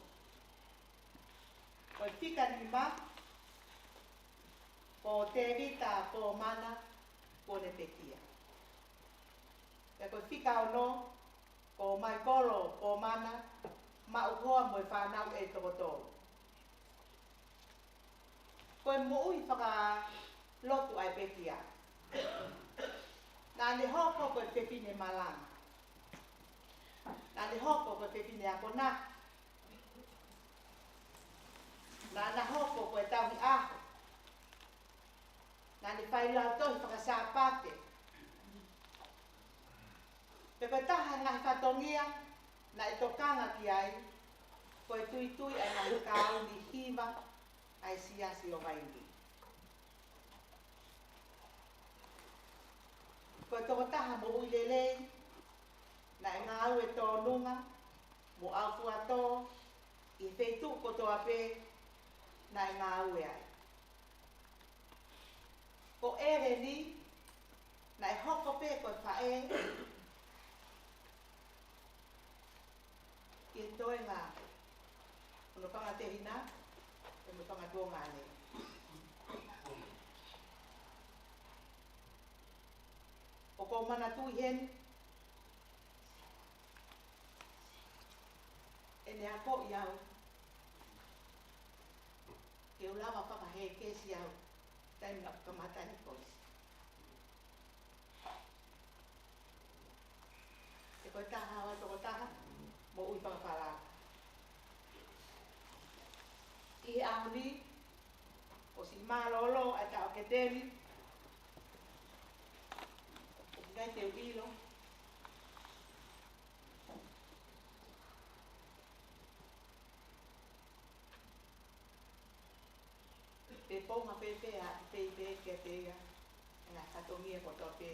Ko e fika nima, ko Tēvita Pōmana, kuo ne pekia. Pea ko e fika ono, ko Maikolo Pōmana, maʻu hoa mo e fānau ʻe toko tolu. Ko e moʻui fakalotu ʻa e pekia. Naʻa ne hoko ko e fefine malanga. Naʻa ne hoko ko e fefine akonaki. Naʻa na hoko ko e tauhi ʻaho. Naʻa ne fai lautohi faka-Sāpate. Pea ko e taha e ngaahi fatongia naʻe tokanga ki ai, ko e tuitui ʻa e ngaahi kauni hiva ʻa e siasi ʻo Vainī. Ko e tokotaha moʻui lelei, naʻe ngāue tōnunga mo ʻaufuatō ʻi he feituʻu kotoa pē naʻe ngāue ai. Ko ʻEleni, naʻe hoko pē ko e faʻē ki he toenga hono fanga tehina, pea mo e fanga tuongaʻane. ʻOku ou manatuʻi heni, ʻene akoʻi au ke u lava fakahēkesi au, taimi naʻa ku kamata ʻi he kolisi. He ko e taha ʻo e tokotaha moʻui fakafalala. ʻI he ʻaho ni, ʻosi mālōlō ʻa e taʻokete ni, ʻoku ʻikai te u ʻilo pe ʻoku ou ngaahi pehē pē ʻa e pehē pē kiate ia ʻa e ngaahi fatongia kotoa pē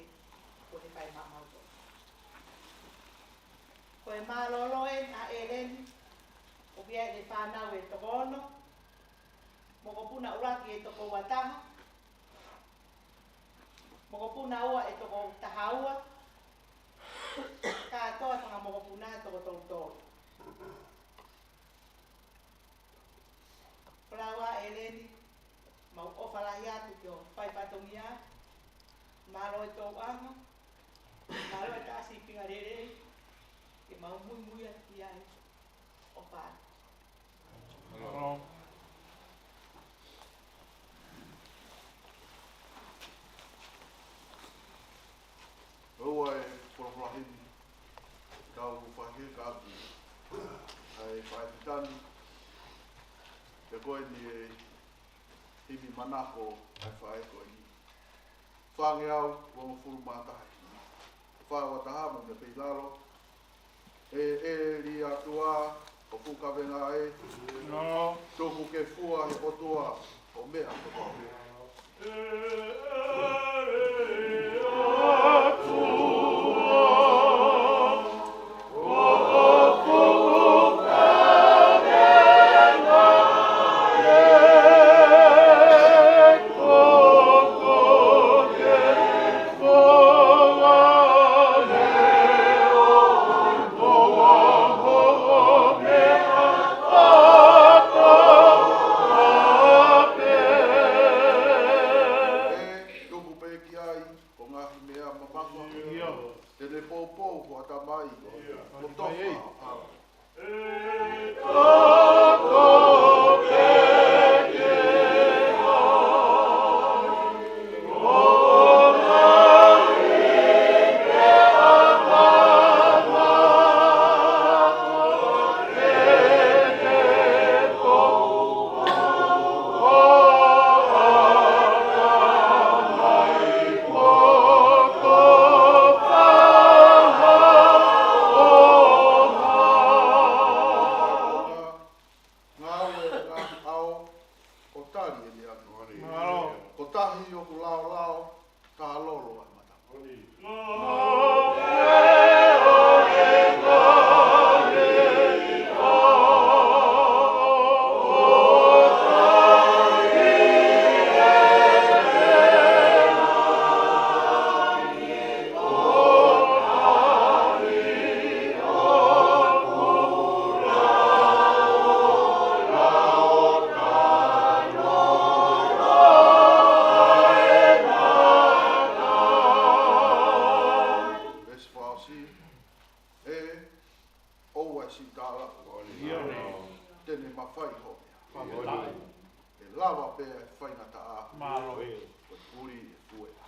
kuo ne fai maʻamautolu. Ko e mālōlō eni ʻa ʻEleni, ʻoku ʻi ai ʻene fānau ʻe toko ono, mokopuna ʻuluaki ʻe toko ua taha, mokopuna ua ʻe toko taha ua, kātoa fanga mokopuna ʻe toko tolu tolu. Folau ʻa ʻEleni, mau ʻofa lahi atu ki hoʻo fai fatongia, mālō e tōʻonga, mālō e taʻasīpinga lelei, ke mau muimui atu ki ai. ʻOfa atu. Ua e folofola heni, kau fakaheka atu ʻa e faifitani, Ko eni e himi manako ʻa e faʻē ko eni. Fāngeau uongofulu mā taha. Fā ua taha mo ne pei lalo. ʻE, ʻEli ʻOtua ʻo e fuʻu kavenga ē. Tuku ke fua ʻe he ʻOtua ʻo meʻa kotoa pē. ʻE tuku pē ki ai ʻo ngaahi meʻa mamafa. Te ne poupou ko ʻatamai. Ko tofa. Ngāue ʻa e ngaahi ʻao, ʻo tali ʻene ʻapi. Mālō. Ko tahi ʻoku laolao, ka lolo ʻa e mata. Veesi fā ʻosi, ʻe ʻoua ʻe sitala. Te ne mafai hoʻo meʻa. ʻE lava pē ʻa e faingataʻa. Mālō. Ko e puli ʻe fueʻa.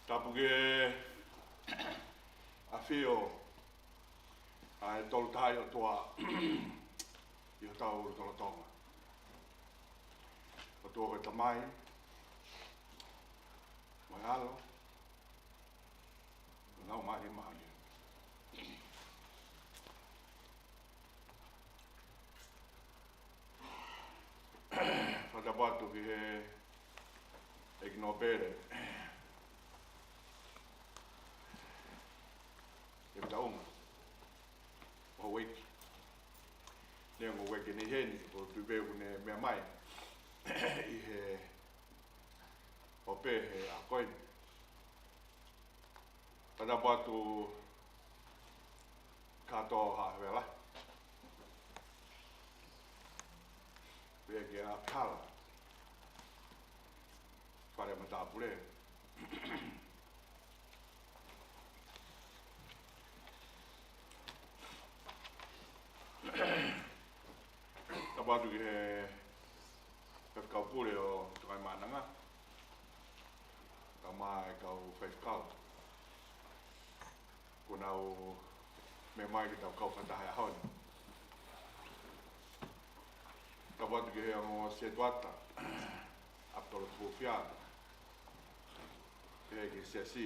Tapu ki he ʻafio ʻa e Tolu Tahaʻi ʻOtua ʻi hotau lotolotonga. ʻOtua ko e Tamai, mo e ʻAlo, mo e Laumālie Māʻoniʻoni. Fakatapu atu ki he ʻEiki Nōpele, ʻEiki Taunga, ʻo e ʻEiki. Neongo ʻeku ʻikai ke ne ʻi heni, ko e tui pē ʻoku ne meʻa mai ʻi he ʻo pehē ʻa ko eni. Fakatapu atu kātoa ʻa e vela. Pea ki he ʻApihala, fale matāpule. Tapu atu ki he Faifekau Pule ʻo Tokaimaʻananga, kae ʻumaʻā e kau faifekau kuo nau meʻa mai ke tau kau fakataha he ʻaho ni. Tapu atu ki he ongo setuata ʻApitolo Tupou Fiha, pehē ki he siasi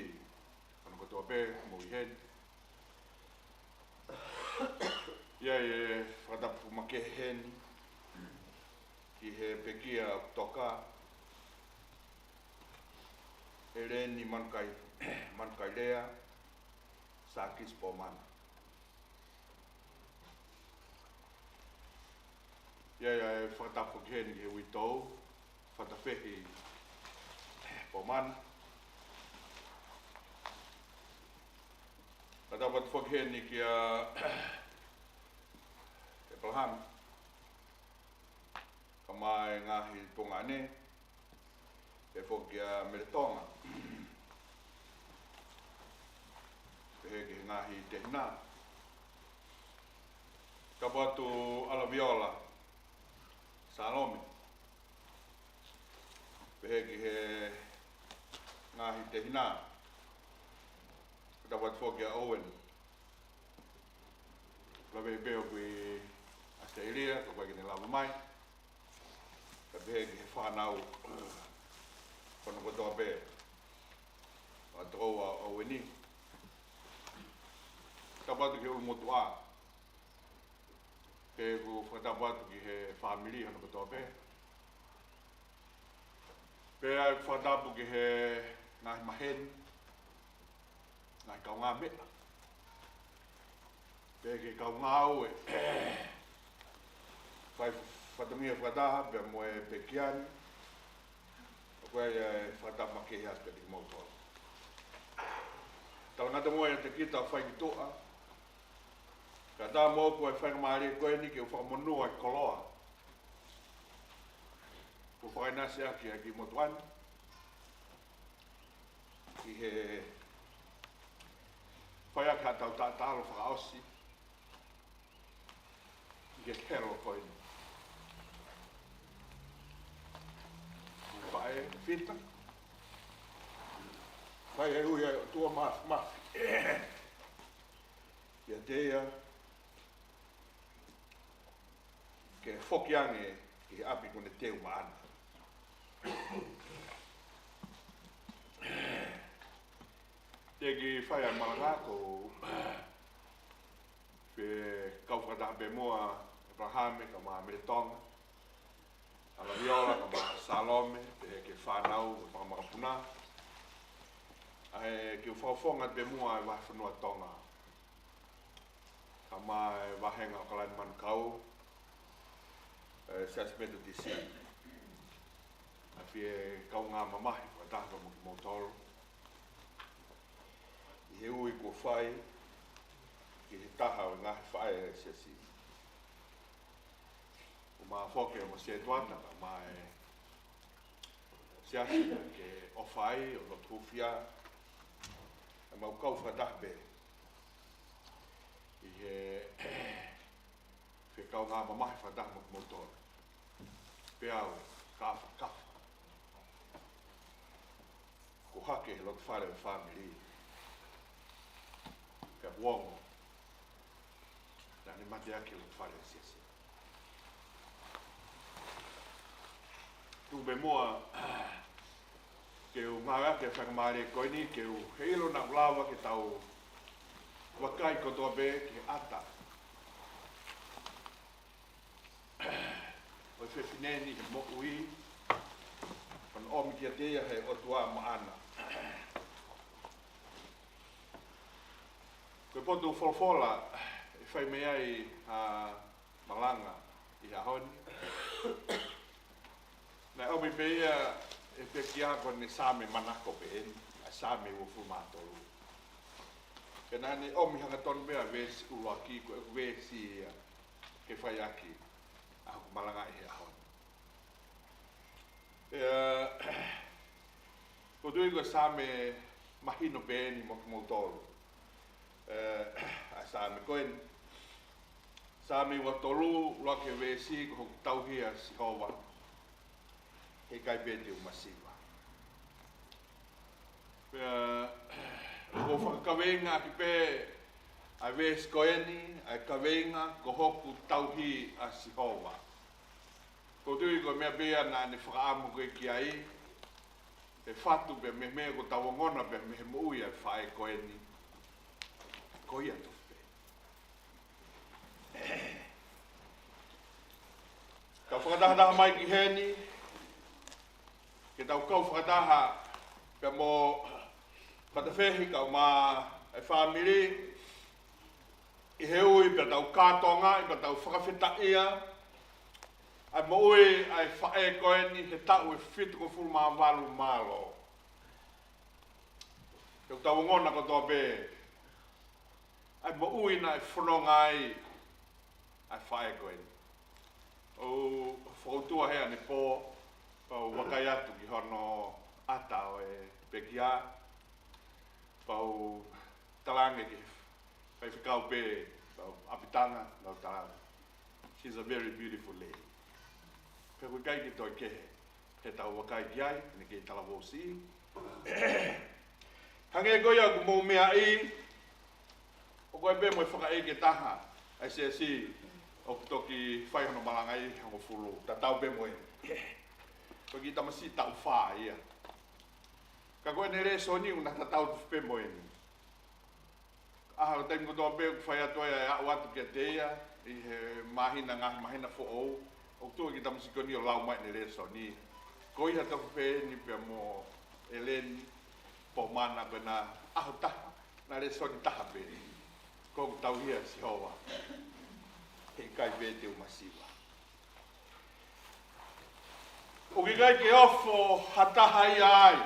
hono kotoa pē ʻoku mou ʻi heni. ʻIo, ʻe fakatapu makehe heni ki he pekia ʻoku toka, ʻEleni Manukai, Manukailea Sākisi Pomana. ʻIo, ʻio, ʻe fakatapu ki heni ki he uitou, Fatafehi Pomana. Fakatapu atu foki heni kia ʻEpalahame, kae ʻumaʻā e ngaahi tuongaʻane, pehē foki kia Meletonga, pehē ki he ngaahi tehina. Tapu atu ʻAlaviola Salome, pehē ki he ngaahi tehina. Tapu atu foki kia Owen, lave pē ʻoku ʻi ʻAositelēlia, ka ʻoku ʻikai ke ne lava mai. Kae pehē ki he fānau hono kotoa pē, ʻa e tokoua ʻo Owen. Tapu atu ki he ʻulumotuʻa, pea ʻoku fakatapu atu ki he fāmili hono kotoa pē. Pea ʻoku fakatapu ki he ngaahi maheni, ngaahi kaungāmeʻa, pea ki he kau ngāue, fai fatongia fakataha pea mo e pekia ni. ʻOku ʻi ai e fakatapu makehe atu kiate kimoutolu. Talangata mo ia te kita fai ki tuʻa, kae ʻatā moʻoku e faingamālie ko eni ke u fakamonū ʻa e koloa kuo fakaʻinasi ʻaki ʻa e kiʻi motuʻa ni, ʻi he fai ʻaki haʻatau taʻataʻalo fakaʻosi ʻi he kelo ko eni. Faʻē Fita, fai e ui ʻa e ʻOtua Māfimafi kiate ia, ke foki ange ki he ʻapi kuo ne teu maʻana. Te u kiʻi fai ʻa e malanga, ko e kau fakataha pē muʻa ʻa ʻEpalahame kae ʻumaʻā Meletonga, ʻAlaviola kae ʻumaʻā Salome, pehē ki he fānau mo e fanga makapuna. ʻA e kiʻi fakafofonga pē muʻa ʻa e Vahefonua Tonga, kae ʻumaʻā e vāhenga ʻAokalani Manukau, e Siasi Metotisi. ʻAfio e kaungā mamahi fakataha mo kimoutolu ʻi he ui kuo fai ki he taha ʻo e ngaahi faʻē ʻo e Siasi, ʻumaʻā foki mo e setuata kae ʻumaʻā e Siasi, ke ʻofa ai ʻo lotu hūfia. ʻE mau kau fakataha pē ʻi he fie kaungā mamahi fakataha mo kimoutolu. Pea u kafakafa, ko hake he loto fale ʻo e fāmili, pea u ongo naʻa ne mateaki he loto fale ʻo e Siasi. Tuku pē muʻa ke u ngāueʻaki e faingamālie ko eni ke u, heiʻilo naʻa ku lava ke tau vakai kotoa pē ki he ʻata ʻo e fefine ni he moʻui, ʻo ne ʻomi kiate ia ʻe he ʻOtua maʻana. Ko e potu folofola ʻe fai mei ai ʻa e malanga ʻi he ʻaho ni, naʻe ʻomi pē ia ʻe he pekia ko eni, Saame manako pē eni, ʻa e Saame uofulu mā tolu. Pea naʻa ne ʻomi hangatonu pē ʻa e veesi ʻuluaki, ko ʻeku veesi ia ke fai ʻaki ʻa hoku malanga ʻi he ʻaho ni. Pea ʻoku ou tui ko e Saame mahino pē eni mo kimoutolu, ē, ʻa e Saame ko eni. Saame ua tolu, ʻuluaki veesi: Ko hoku tauhi ʻa Sihova, heʻikai pē te u masiva. Pea ʻoku ou fakakaveinga ʻaki pē ʻa e veesi ko eni, ʻa e kaveinga, ko hoku tauhi ʻa Sihova. ʻOku ou tui ko e meʻa pē ia naʻa ne fakaʻamu ko ē ki ai, he fatu pē mei he meʻa kuo tau ongona pē mei he moʻui ʻa e faʻē ko eni, ko ia tofu pē. Tau fakatahataha mai ki heni, ke tau kau fakataha pea mo Fatafehi kae ʻumaʻā e fāmili, ʻi he ui pea tau kātoangaʻi, pea tau fakafetaʻia, ʻa e moʻui ʻa e faʻē ko eni he taʻu ʻe fitungofulu mā valu mālō. He ʻoku tau ongona kotoa pē ʻa e moʻui naʻe fononga ai ʻa e faʻē ko eni. ʻOku ou fakautua he ʻanepō, pea u vakai atu ki hono ʻata ʻo e pekia, pea u talaange ki he faifekau pē, pea u ʻapitanga, pea u talaange, "She's a very beautiful lady." Pea ʻoku ʻikai ke toe kehe he tau vakai ki ai, ʻene kei talavou siʻi. Hangē ko ia ʻoku mou meaʻi, ʻoku ʻi ai pē mo e fakaʻeiki ʻe taha ʻa e siasi ʻoku toki fai hono malanga ʻi he hongofulu, tatau pē mo eni. Ko e kiʻi tamasiʻi taʻu fā ia. Ka ko ʻene lēsoni ʻoku na tatau pē mo eni. ʻA e taimi kotoa pē ʻoku fai atu ai ʻa e aʻu atu kiate ia ʻi he māhina, ngaahi māhina foʻou, ʻoku tuʻu e kiʻi tamasiʻi ko eni ʻo lau mai ʻene lēsoni. Ko ia tofu pē eni pea mo ʻEleni Pomana, ko ʻena ʻaho taha, ʻena lēsoni taha pē. Ko ʻeku tauhi ʻa Sihova, he ʻikai pē te u masiva. ʻOku ʻikai ke ofo ha taha ia ai.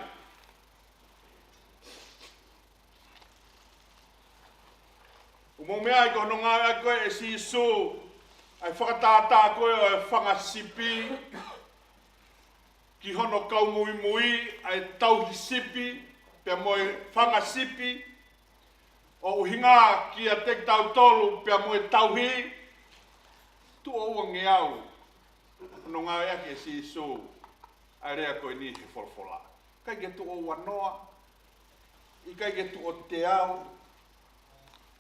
ʻOku mou meaʻi ko hono ngāueʻaki ko ē ʻe Sīsū ʻa e fakatātā ko ē ʻo e fanga sipi ki hono kau muimui, ʻa e tauhi sipi pea mo e fanga sipi, ʻo ʻuhinga kiate kitautolu pea mo e tauhi. Tuʻo uangeau hono ngāueʻaki ʻe Sīsū ʻa e lea ko eni he folofola. ʻIkai ke tuʻo uanoa, ʻikai ke tuʻo teau,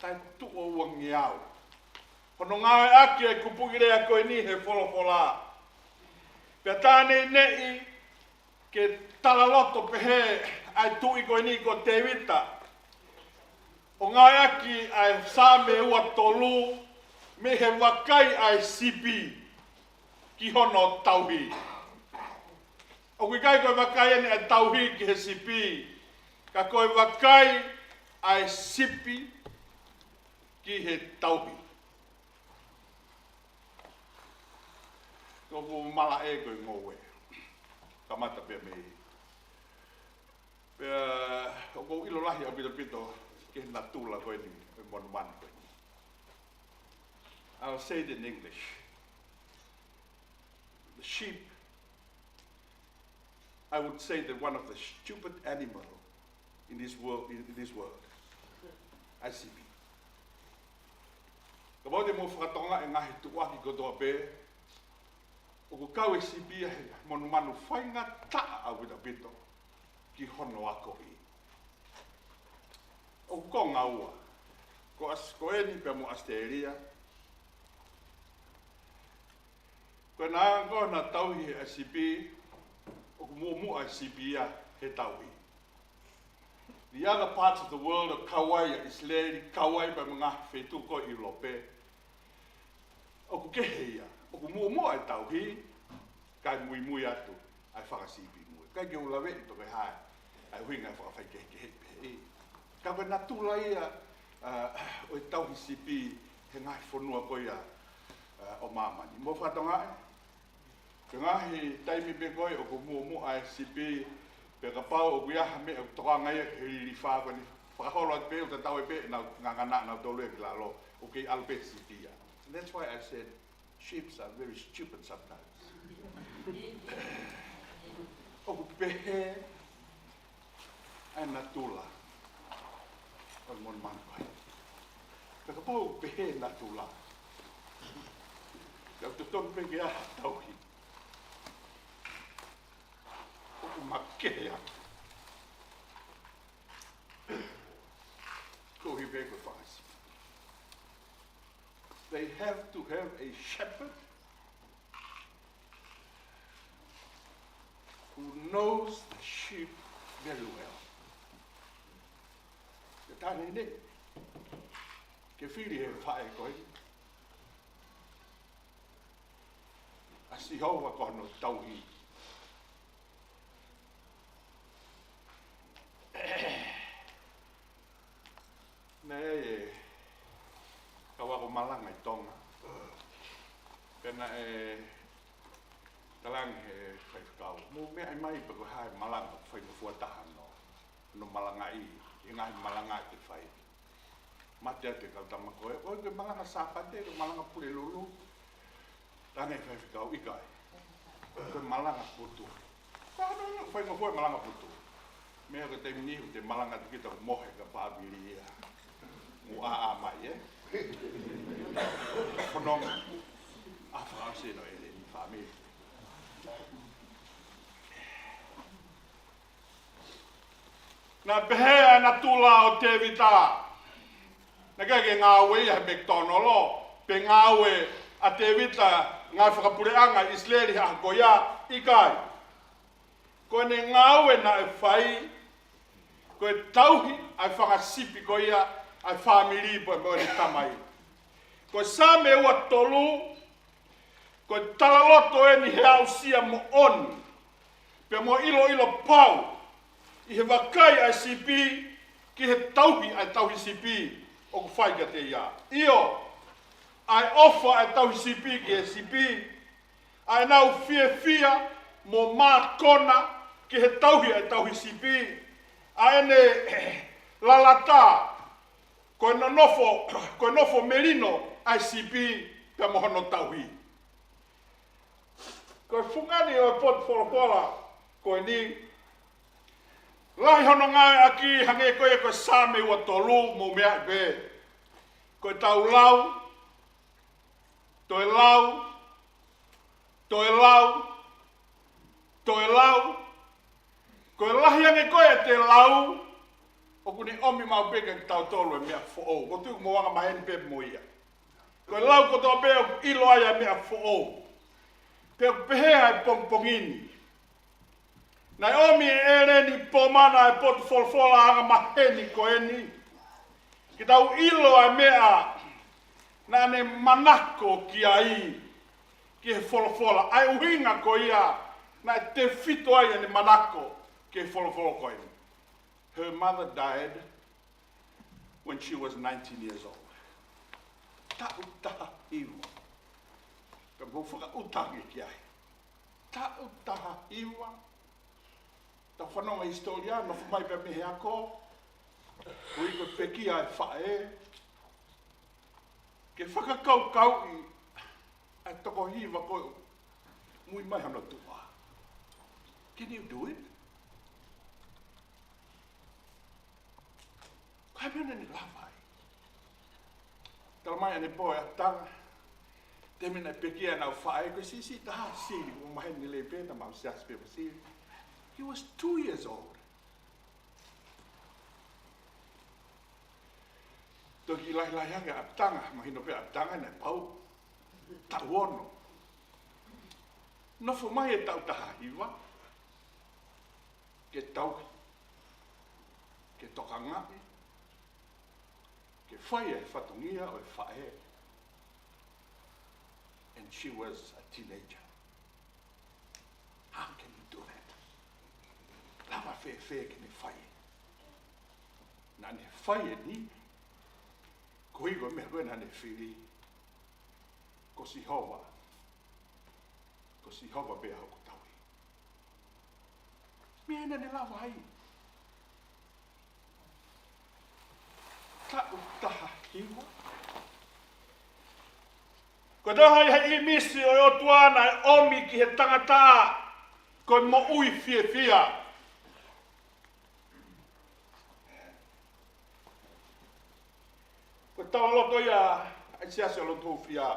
kae tuʻo uangeau hono ngāueʻaki e kupuʻi lea ko eni he folofola. Pea tā neʻineʻi ke talaloto pehē ʻa e tuʻi ko eni ko Tēvita ʻo ngāueʻaki ʻa e Saame ua tolu mei he vakai ʻa e sipi ki hono tauhi. ʻOku ʻikai ko e vakai eni ʻa e tauhi ki he sipi, ka ko e vakai ʻa e sipi ki he tauhi. Ko ʻeku malaʻe ko e ngoue. Kamata pē mei. Pea ʻoku ou ʻilo lahi ʻaupito ʻaupito ki he natula ko eni, ʻo e monumanu ko eni. I'll say it in English. The sheep, I would say that one of the stupid animal in this world, in, in this world. ʻA e sipi. Kapau te mou fakatonga e ngaahi tuʻuaki kotoa pē, ʻoku kau e sipi ia he monumanu faingataʻa ʻaupito ʻaupito ki hono akoʻi. ʻOku konga ua. Ko ʻAsi-, ko eni pea mo ʻAositelēlia. Ko ʻena anga ko ē ʻena tauhi ʻa e sipi, ʻoku muʻomuʻa e sipi ia he tauhi. The other parts of the world ʻoku kau ai ʻa ʻIsileli, kau ai pea mo e ngaahi feituʻu ko ē ʻi ʻIulope, ʻoku kehe ia, ʻoku muʻomuʻa e tauhi, kae muimui atu ʻa e fanga sipi mo e. ʻIkai ke u laveʻi pe ko e hā ʻa e ʻuhinga e fakafaikehekehe pehē. Ka ko e natula ia, ʻa, ʻo e tauhi sipi he ngaahi fonua ko ia, ʻa, ʻo māmani. Mou fakatonga ē? Ko e ngaahi taimi pē ko ē ʻoku muʻomuʻa e sipi, pea kapau ʻoku ʻi ai ha meʻa ʻoku tokanga ia ki he lilifa ko eni, fakaholo atu pē ʻo tatau ai pē ʻenau ngangana ʻanautolu ia ki lalo, ʻoku kei ʻalu pē sipi ia. And that's why I said sheep are very stupid sometimes. ʻOku pehē ʻa e natula ʻo e monumanu ko ē. Pea kapau ʻoku pehē natula, ka ʻoku totonu pē ke ʻi ai ha tauhi, ʻoku makehe atu. Koeʻuhi pē ko e fanga sipi. They have to have a shepherd who knows the sheep very well. Ke tā neʻineʻi ke fili he faʻē ko ē ʻa Sihova ko hono tauhi. Naʻe ʻi ai e kau ako malanga ʻi Tonga. Pea naʻe Talaange he faifekau, mou meaʻi mai pe ko e hā e malanga, faingofua taha hono, hono malangaʻi, ʻi he ngaahi malanga ʻe fai. Mate atu e kau tama ko ē, ʻoku ʻikai ko e malanga Sāpate, ko e malanga Pulelulu. Talaange he faifekau, ʻikai. Ko e malanga putu. Ko e hā hono faingofua e malanga putu? Meʻa ko e taimi ni, ʻoku te malanga atu kita ʻoku mohe ka pāpili ia. Mou ʻā mai, ē? Fononga. ʻA fakaʻosi ʻeni ʻEleni, fāmili. Naʻe pehē ʻa e natula ʻo Tēvita. Naʻe ʻikai ke ngāue ia he McDonald, pe ngāue ʻa Tēvita ngāue fakapuleʻanga ʻi ʻIsileli he ʻaho ko ia, ʻikai. Ko ʻene ngāue naʻe fai, ko e tauhi ʻa e fanga sipi ko ia ʻa e fāmili pea mo ʻene tamai. Ko e Saame ua tolu, ko e talaloto ʻeni he aʻusia moʻoni, pea mo e ʻiloʻilo pau, ʻi he vakai ʻa e sipi, ki he tauhi ʻa e tauhi sipi ʻoku fai kiate ia. ʻIo, ʻa e ʻofa ʻa e tauhi sipi ki he sipi, ʻa ʻenau fiefia mo mākona ki he tauhi ʻa e tauhi sipi, ʻa ʻene lalata, ko e nonofo, ko e nofo melino ʻa e sipi pea mo hono tauhi. Ko e fungani ʻo e potu folofola ko eni, lahi hono ngāueʻaki hangē ko ia ko e Saame ua tolu, mou meaʻi pē. Ko ʻetau lau, toe lau, toe lau, toe lau. Ko e lahi ange ko ē ʻete lau, ʻoku ne ʻomi maʻu pē kiate kitautolu e meʻa foʻou. Ko e tuʻu mo angamaheni pē mo ia. Ko e lau kotoa pē ʻoku ʻilo ai ʻa e meʻa foʻou. Pea ʻoku pehē ʻa e pongipongi ni. Naʻe ʻomi ʻe ʻEleni Pomana e potu folofola angamaheni ko eni. Ke tau ʻilo ʻa e meʻa naʻa ne manako ki ai, ki he folofola. ʻA e ʻuhinga ko ia, naʻe tefito ai ʻene manako ki he folofola ko eni. Her mother died when she was nineteen years old. Taʻu taha hiva. Ka mou fakaʻuta ange ki ai. Taʻu taha hiva. Tau fanongo hisitōlia, nofo mai pē mei he ako. Ko e ʻikai ko e pekia e faʻē. Ke fakakaukauʻi ʻa e toko hiva ko ē ʻoku mui mai hono tuʻa. Can you do it? Ko e hā e meʻa naʻa ne lava ai? Talamai ʻanepō ʻe ʻapitanga, taimi naʻe pekia ai ʻenau faʻē, ko e siʻisiʻi taha sili, ʻo maheni lelei pē, naʻa mau siasi pē mo sili. He was two years old. Toki lahilahi ange ʻapitanga, mahino pē ʻapitanga naʻe pau. Taʻu ono. Nofo mai e taʻu taha hiva ke tauhi, ke tokangaʻi, ke fai e fatongia ʻo e faʻē. And she was a teenager. How can you do that? Lava fēfē ke ne fai? Naʻa ne fai eni, ko e ʻuhi ko e meʻa ko ē naʻa ne fili, ko Sihova, ko Sihova pē ʻa hoku tauhi. Meʻa naʻa ne lava ai. Taʻu taha hiva. Ko e taha ia he ʻīmisi ʻo e ʻOtua naʻe ʻomi ki he tangata, ko e moʻui fiefia. Ko e talaloto ia ʻa e siasi ʻo Lotu Hūfia.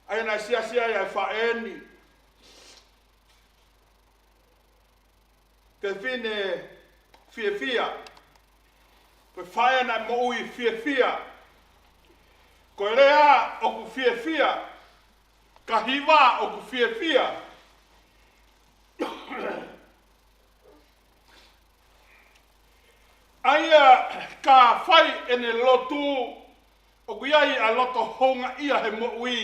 ʻA ia naʻe siasi ai ʻa e faʻē ni. Fefine fiefia. Ko e faʻē naʻe moʻui fiefia. Ko e lea ʻoku fiefia. Ka hiva ʻoku fiefia. ʻA ia ka fai ʻene lotu, ʻoku ʻi ai ʻa e loto houngaʻia he moʻui,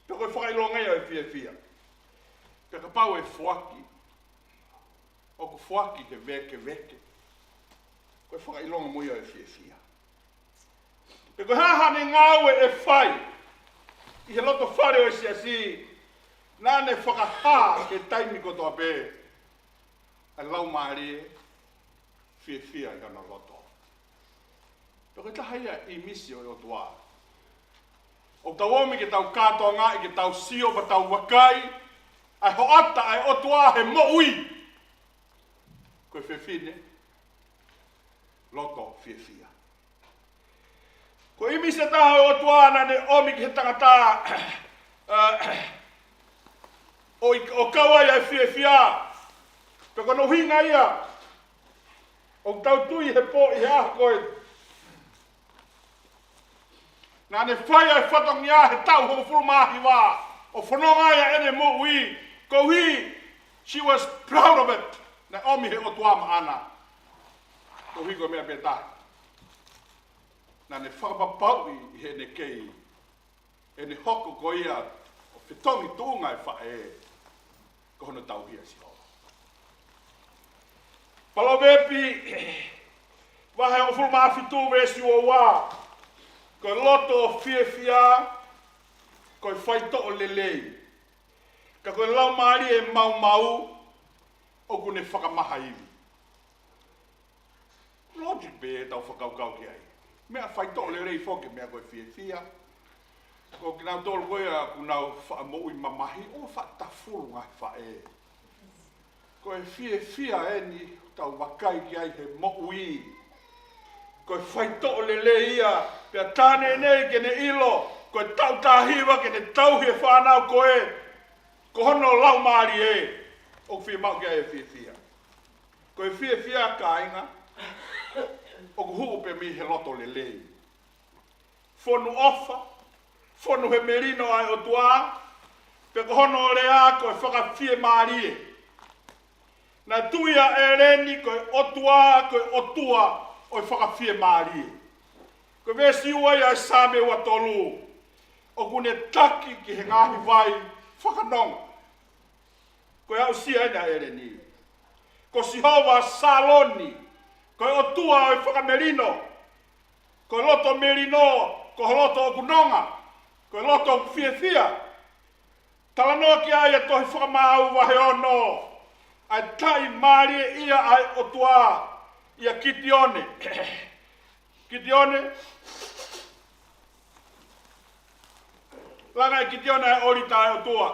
pe ko e fakaʻilonga ia ʻo e fiefia. Pea kapau ʻe foaki, ʻoku foaki he vēkeveke. Ko e fakaʻilonga mo ia ʻo e fiefia. Pe ko e hā haʻane ngāue ʻe fai ʻi he loto fale ʻo e siasi, Naʻa ne fakahā he taimi kotoa pē ʻa e laumālie fiefia ʻi hono loto. Pea ko e taha ia e ʻīmisi ʻo e ʻOtua. ʻOku tau omi ke tau kātoangaʻi, ke tau sio, pea tau vakai ʻa e hoʻata ʻa e ʻOtua he moʻui. Ko e fefine loto fiefia. Ko e ʻīmisi ʻe taha ʻo e ʻOtua naʻa ne ʻomi ki he tangata, ʻa, ʻo i-, ʻo kau ai ʻa e fiefia. Pea ko hono ʻuhinga ia ʻoku tau tui he pō, ʻi he ʻaho ko ē, naʻa ne fai ʻa e fatongia he taʻu hongofulu mā hiva ʻo fononga ai ʻa ʻene moʻui, koeʻuhi, she was proud of it. Naʻe ʻomi he ʻOtua maʻana. Koeʻuhi ko e meʻa pē taha, naʻa ne fakapapauʻi ʻi heʻene kei, ʻene hoko ko ia ʻo fetongi tuʻunga ʻa e faʻē, ko hono tauhi ʻa Sihova. Palōvepi vahe hongofulu mā fitu veesi ua ua. Ko e loto fiefia ko e faitoʻo lelei, ka ko e laumālie maumau ʻoku ne fakamaha ivi. Logic pē ʻetau fakakaukau ki ai. Meʻa faitoʻo lelei foki, meʻa ko e fiefia. Ko kinautolu ko ia ʻoku nau faʻa moʻui mamahi, ʻo faʻa tafulu ngaahi faʻē. Ko e fiefia eni ʻoku tau vakai ki ai he moʻui. Ko e faitoʻo lelei ia, pea tā neʻineʻi ke ne ʻilo, ko e taʻu taha hiva ke ne tauhi e fānau ko ē, ko hono laumālie ʻoku fiemaʻu ki ai e fiefia. Ko e fiefia, kāinga, ʻoku hū pē mei he loto lelei. Fonu ʻofa, fonu he melino ʻa e ʻOtua, pea ko hono lea ko e fakafiemālie. Naʻe tui ʻa ʻEleni ko e ʻOtua, ko e ʻOtua ʻo e fakafiemālie. Ko e veesi ua ia ʻo e Saame ua tolu, ʻoku ne taki ki he ngaahi vai fakanonga. Ko e aʻusia eni ʻa ʻEleni. Ko Sihova Saloni, ko e ʻOtua ʻo e fakamelino. Ko e loto melino, ko e loto ʻoku nonga, ko e loto ʻoku fiefia. Talanoa ki ai ʻa e Tohi Fakamaau vahe ono, ʻa e taʻimālieʻia ʻa e ʻOtua ʻia Kitione. Kitione, langa ʻe Kitione ʻa e ʻōlita ʻa e ʻOtua.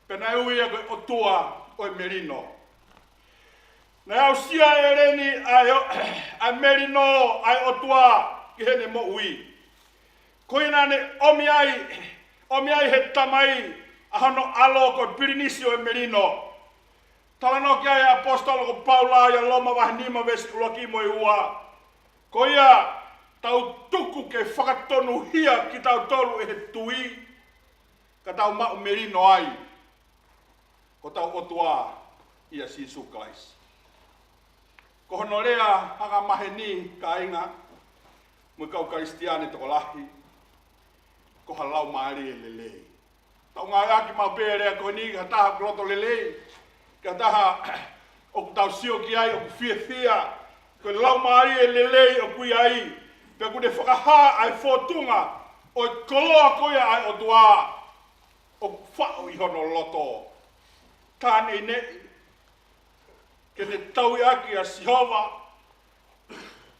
Pea naʻe ui ia ko e ʻOtua ʻo e melino. Naʻe aʻusia ʻe ʻEleni ʻa e ʻo-, ʻa e melino ʻa e ʻOtua ki heʻene moʻui. Ko ia naʻa ne ʻomi ai, ʻomi ai he Tamai ʻa hono ʻAlo ko e pilinisi ʻo e melino. Talanoa ki ai ʻa e ʻaposetolo ko Paula ʻia Loma vahe nima veesi ʻuluaki mo e ua. Ko ia, tau tuku ke fakatonuhia kitautolu ʻe he tui, ka tau maʻu melino ai hotau ʻOtua ʻia Sīsū Kalaisi. Ko hono lea angamaheni, kāinga, mo e kau Kalisitiane tokolahi, ko ha laumālie lelei. Tau ngāueʻaki maʻu pē lea ko eni ki ha taha ʻoku loto lelei, ki ha taha ʻoku tau sio ki ai ʻoku fiefia, ko e laumālie lelei ʻoku ʻi ai, pea ʻoku ne fakahā ʻa e fōtunga ʻo e koloa ko ia ʻa e ʻOtua ʻoku faʻo ʻi hono loto. Tā neʻineʻi ke ne tauhi ʻaki ʻa Sihova,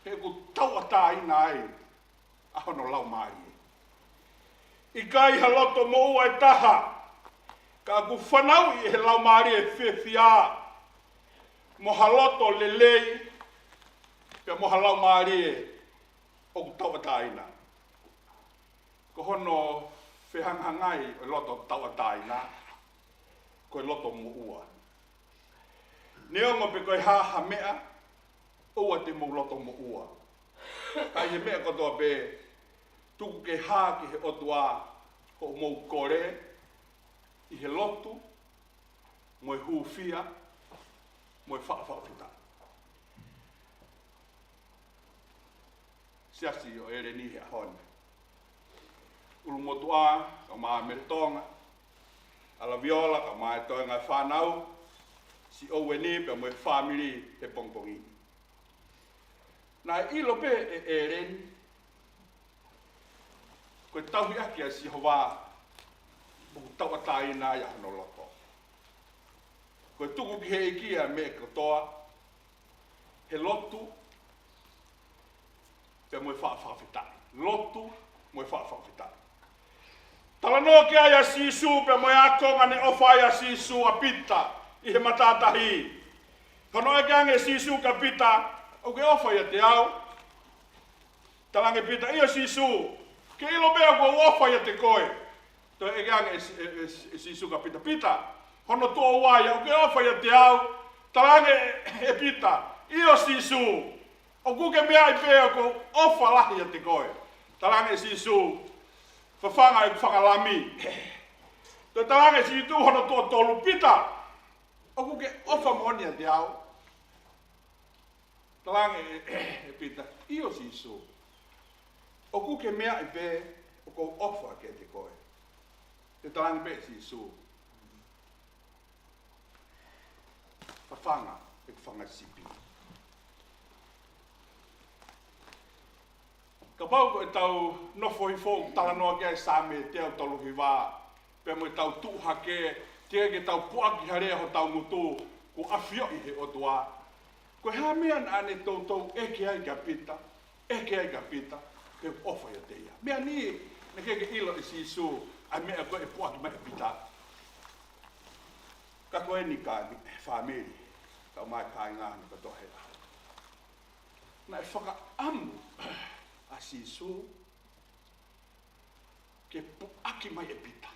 he ʻoku tauʻatāina ai ʻa hono laumālie. ʻIkai ha loto moʻua ʻe taha, ka ʻoku fanauʻi ʻe he laumālie fiefia, mo ha loto lelei, pea mo ha laumālie ʻoku tauʻatāina. Ko hono fehangahangai ʻo e loto tauʻatāina, ko e loto moʻua. Neongo pe ko e hā ha meʻa, ʻoua te mou loto moʻua. Ka ʻi he meʻa kotoa pē, tuku ke hā ki he ʻOtua hoʻomou kole, ʻi he lotu, mo e hūfia, mo e faʻa-, faʻafitaʻi. Siasi ʻo ʻEleni he ʻaho ni. ʻUlumotuʻa, kae ʻumaʻā Mele Tonga, ʻa Laviola, kae ʻumaʻā e toenga e fānau, siʻi ʻOueni, pea mo e fāmili he pongipongi ni. Naʻe ʻilo pē ʻe ʻEleni, ko e tauhi ʻaki ʻa Sihova, ʻoku tauʻatāina ai ʻa hono loto. Ko e tuku ki he ʻEiki ʻa e meʻa kotoa, he lotu, pea mo e faʻa fakafetaʻi. Lotu, mo e faʻa fakafetaʻi. Talanoa ki ai ʻa Sīsū, pea mo e ākonga naʻe ʻofa ai ʻa Sīsū ʻa Pita, ʻi he matātahi. Hono ʻeke ange ʻe Sīsū kia Pita, ʻoku ke ʻofa ʻiate au? Talaange Pita, ʻio Sīsū, ke ʻilo pē ʻoku ou ʻofa ʻiate koe. Toe ʻeke ange ʻe, ʻe, ʻe, ʻe Sīsū kia Pita, Pita, hono tuʻo ua ia, ʻoku ke ʻofa ʻiate au? Talaange ʻe, ʻe Pita, ʻio Sīsū, ʻoku ke meaʻi pē ʻoku ou ʻofa lahi ʻiate koe. Talaange ʻe Sīsū, fafanga ʻeku fanga lami. Toe talaange ʻe Sīsū hono tuʻo tolu, Pita, ʻoku ke ʻofa moʻoni ʻiate au? Talaange ʻe, ʻe Pita, ʻio Sīsū, ʻoku ke meaʻi pē ʻoku ou ʻofa kiate koe. Toe talaange pē ʻe Sīsū, fafanga ʻeku fanga sipi. Kapau ko ʻetau nofo hifo ʻoku talanoa ki ai Saame teau tolu hiva, pea mo ʻetau tuʻu hake, teʻeki ke tau puʻaki ha lea hotau ngutu, kuo ʻafioʻi he ʻOtua. Ko e hā e meʻa naʻa ne toutou ʻeke ai kia Pita, ʻeke ai kia Pita, pe ʻofa ʻiate ia? Meʻa ni, naʻe ʻikai ke ʻilo ʻe Sīsū ʻa e meʻa ko ē ʻe puʻaki mai ʻe Pita. Ka ko eni kāinga, fāmili, kau mai kāinga ni kotoa he ʻaho. Naʻe fakaʻamu ʻa Sīsū ke puʻaki mai ʻe Pita.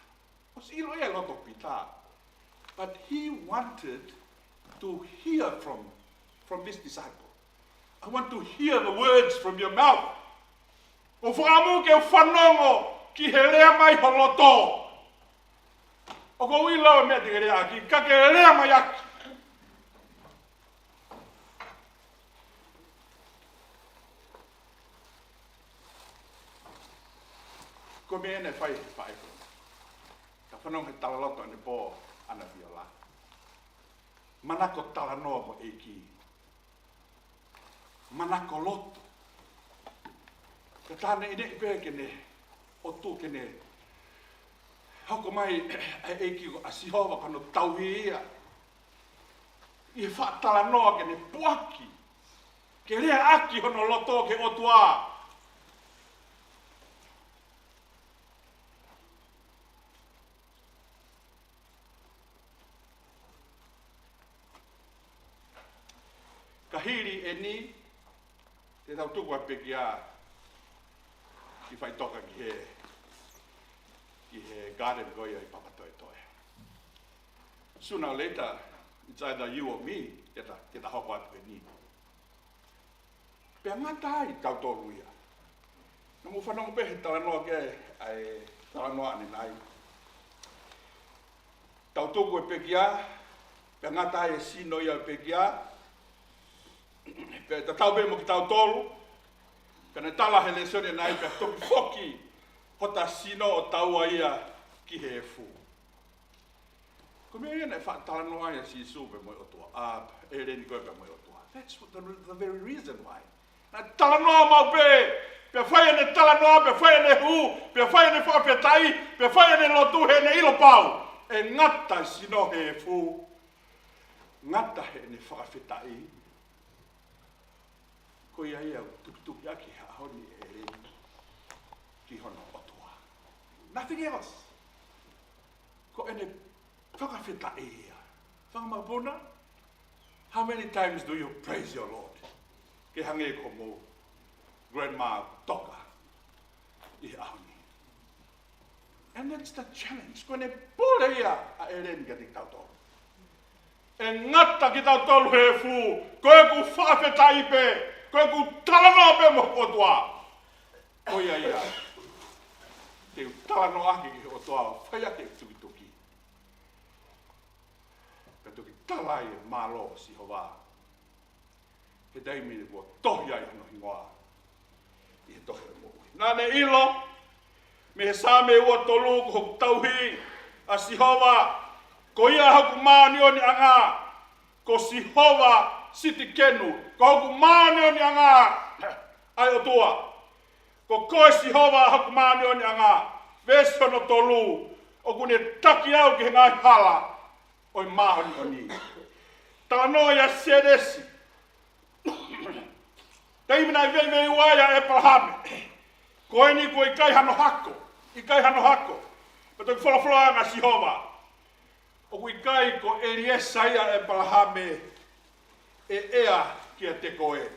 ʻOsi ʻilo ia e loto ʻo Pita. But he wanted to hear from, from this disciple. I want to hear the words from your mouth. ʻOku ou fakaʻamu ke u fanongo ki he lea mai ho loto. ʻOku ou ʻilo e meʻa te ke lea ʻaki, ka ke lea mai ʻaki. Ko e meʻa naʻe fai he faʻē ko eni. Ka fanongo he talaloto ʻanepō ʻa Naviola. Manako talanoa mo e ʻEiki. Manako lotu. Ka tā neʻineʻi pē ke ne ʻoatu ke ne hoko mai ʻa e ʻEiki ko ʻa Sihova ko hono tauhi ia. ʻI he faʻa talanoa ke ne puʻaki, ke lea ʻaki hono loto ki he ʻOtua. Ka hili eni, te tau tuku ʻa e pekia ki faʻitoka ki he, ki he garden ko ia ʻi Papatoetoe. Sooner or later, it's either you or me, te ta, te ta hoko atu eni. Pea ngata ai tautolu ia. Naʻa mou fanongo pē he talanoa ki ai, ʻa e talanoa ʻanenai. Tau tuku e pekia, pea ngata ai e sino ia e pekia, pea tatau pē mo kitautolu, pea naʻe tala he lēsoni ʻanenai, pea toki foki hota sino ʻo taua ia ki he efu. Ko e meʻa ia naʻe faʻa talanoa ai ʻa Sīsū pea mo e ʻOtua, ʻa ʻEleni ko ē pea mo e ʻOtua. That's what the, the very reason why. Naʻe talanoa maʻu pē, pea fai ʻene talanoa, pea fai ʻene hū, pea fai ʻene fakafetaʻi, pea fai ʻene lotu heʻene ʻilo pau ʻe ngata e sino he efu. Ngata heʻene fakafetaʻi. Ko ia ia ʻoku tukituki ʻaki he ʻaho ni ʻe ʻEleni ki hono ʻOtua. Nothing else. Ko ʻene fakafetaʻi ia. Fanga mokopuna, how many times do you praise your Lord? Ke hangē ko hoʻomou grandma Toka ʻi he ʻaho ni. And that's the challenge. Ko ʻene pule ia ʻa ʻEleni kiate kitautolu. ʻE ngata kitautolu he efu, ko ʻeku fakafetaʻi pē, ko ʻeku talanoa pē mo e ʻOtua. Ko ia ia. Te u talanoa ʻaki ki he ʻOtua, fai ʻaki e tukituki. Pea toki tala ai e mālō ʻo Sihova he taimi kuo tohi ai hono hingoa ʻi he tohi ʻo e moʻui. Naʻa ne ʻilo mei he Saame ua tolu, ko hoku tauhi ʻa Sihova, ko ia hoku māʻoniʻoniʻanga, ko Sihova Sitikenu, ko hoku māʻoniʻoniʻanga ʻa e ʻOtua. Ko koe Sihova hoku māʻoniʻoniʻanga, veesi hono tolu, ʻOku ne taki au ki he ngaahi hala ʻo e māʻoniʻoni. Talanoa ia Sēnesi. Taimi naʻe veiveiua ai ʻa ʻĒpalahame. Ko eni kuo ʻikai hano hako. ʻIkai hano hako. Pea toki folofola ange ʻa Sihova. ʻOku ʻikai ko ʻEliesa ia ʻĒpalahame ʻe ʻea kiate koe.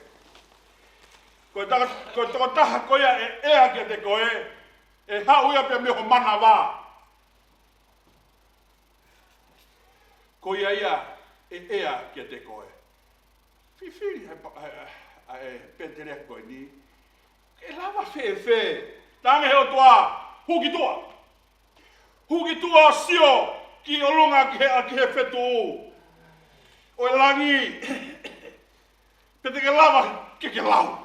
Ko e taka-, ko e tokotaha ko ia ʻe ʻea kiate koe, ʻe haʻu ia pea mei ho manava. Ko ia ia ʻe ʻea kiate koe. Fifili ʻa e pa-, ʻa e, ʻa e, ʻa e pētele ko eni. Ke lava fēfē. Talaange he ʻOtua, hū ki tuʻa. Hū ki tuʻa ʻo sio ki ʻolunga ki he, ki he fetuʻu ʻo e langi. Pe te ke lava ke ke lau.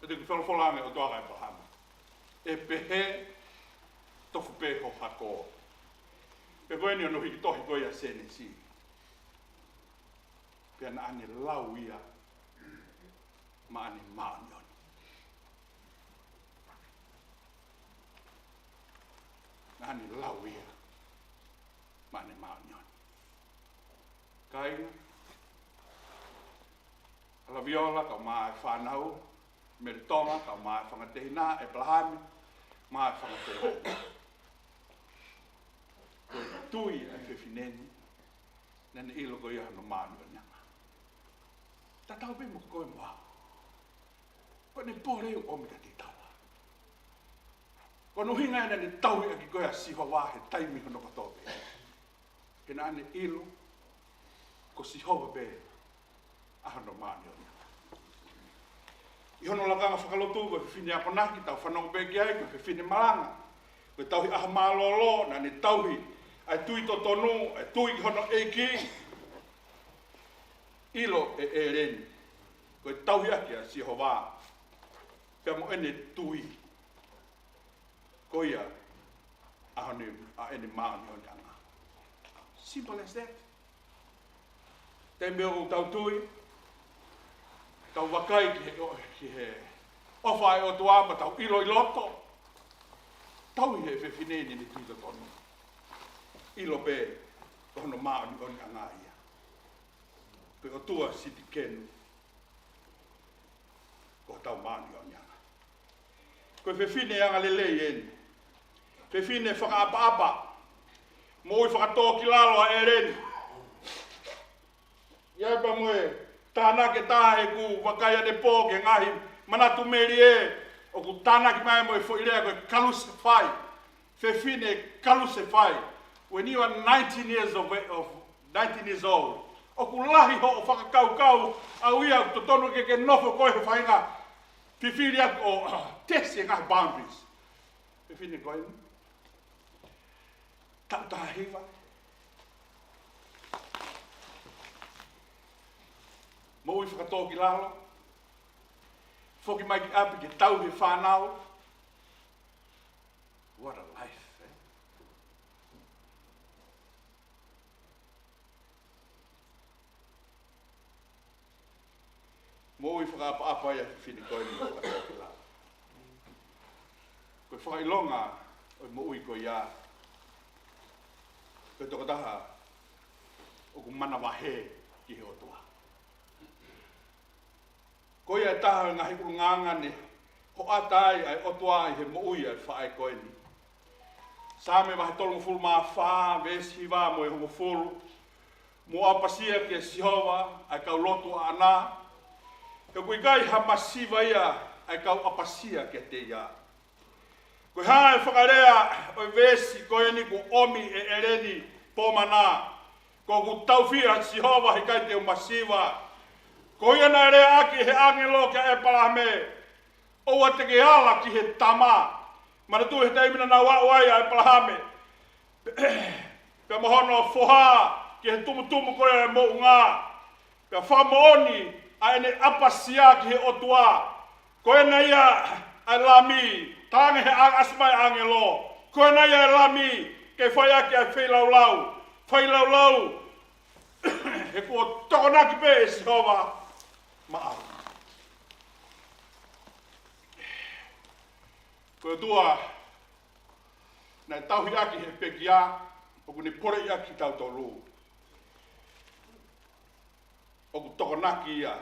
Pea toki folofola ange ʻOtua kia ʻĒpalahame. ʻE pehē, tofu pē ho hako. Pea ko eni ʻoku hiki tohi ko ia Sēnesi. Pea naʻa ne lau ia maʻa ʻene māʻoniʻoni. Naʻa ne lau ia maʻa ʻene māʻoniʻoni. Kāinga, ʻAlaviola kae ʻumaʻā e fānau, Mele Tonga kae ʻumaʻā e fanga tehina, ʻĒpalahame kae ʻumaʻā e fanga tehina. Ko e tui ʻa e fefine ni, naʻa ne ʻilo ko ia hono māʻoniʻoniʻanga. Tatau pē mo koe mo au. Ko ʻene pole ʻoku ʻomi kiate kitaua. Ko hono ʻuhinga ia naʻa ne tauhi ʻaki ko ia ʻa Sihova he taimi hono kotoa pē. He naʻa ne ʻilo ko Sihova pē ʻa hono māʻoniʻoni. ʻI hono lakanga fakalotu ko e fefine akonaki, tau fanongo pē ki ai, ko e fefine malanga. Ko e tauhi ʻaho mālōlō, naʻa ne tauhi ʻa e tui totonu, ʻa e tui ki hono ʻEiki. ʻIlo ʻe ʻEleni ko e tauhi ʻaki ʻa Sihova pea mo ʻene tui ko ia ʻa hono, ʻa ʻene māʻoniʻoniʻanga. Simple as that. Taimi ʻoku tau tui, tau vakai ki he, ki he ʻofa ʻa e ʻOtua pea tau ʻilo ʻi loto. Tauhi he fefine ni ʻene tui totonu. ʻIlo pē ko hono māʻoniʻoniʻanga ia. Ko e ʻOtua sitikenu ko hotau māʻoniʻoniʻanga. Ko e fefine angalelei eni. Fefine fakaʻapaʻapa. Moʻui fakatōkilalo ʻa ʻEleni. ʻI ai pē mo e tānaki ʻe taha heʻeku vakai anepō ki he ngaahi manatu melie, ʻoku tānaki mai mo e foʻi lea ko e kalusefai. Fefine kalusefai. When you are nineteen years of, of nineteen years old, ʻoku lahi hoʻo fakakaukau, ʻa ia ʻoku totonu ke ke nofo koe he faʻahinga fifili atu ʻo tesi e ngaahi boundaries. Fefine ko eni, taʻu taha hiva. Moʻui fakatōkilalo. Foki mai ki ʻapi ke tauhi e fānau. What a life, eh? Moʻui fakaʻapaʻapa ia ʻa e fefine ko eni, fakatōkilalo. Ko e fakaʻilonga ʻo e moʻui ko ia, ko e tokotaha ʻoku manavahē ki he ʻOtua. Ko ia ʻe taha ʻo e ngaahi ʻulungaanga ne hoʻata ai ʻa e ʻOtua ʻi he moʻui ʻa e faʻē ko eni. Saame vahe tolungofulu mā fā, veesi hiva mo e hongofulu. Mou ʻapasia kia Sihova, ʻa e kau lotu ʻaʻana. He ʻoku ʻikai ha masiva ia ʻa e kau ʻapasia kiate ia. Ko e hā e fakalea ʻo e veesi ko eni kuo ʻomi ʻe ʻEleni Pomana? Ko ʻeku tauhi ʻa Sihova, he ʻikai te u masiva. Ko ia naʻe leaʻaki ʻe he ʻāngelo kia ʻĒpalahame, ʻoua te ke ala ki he tama. Manatuʻi he taimi naʻa nau aʻu ai ʻa ʻĒpalahame pea mo hono foha ki he tumutumu ko ia ʻo e moʻunga, pea fakamoʻoni ʻa ʻene ʻapasia ki he ʻOtua. Ko ena ia ʻa e lami, talaange he ʻa-, ʻasi mai ʻāngelo. Ko ena ia ʻa e lami, ke fai ʻaki ʻa e feilaulau. Feilaulau, he kuo tokonaki pē ʻe Sihova maʻau. Ko ʻOtua, naʻe tauhi ʻaki he pekia, ʻoku ne poleʻi ʻaki kitautolu. ʻOku tokonaki ia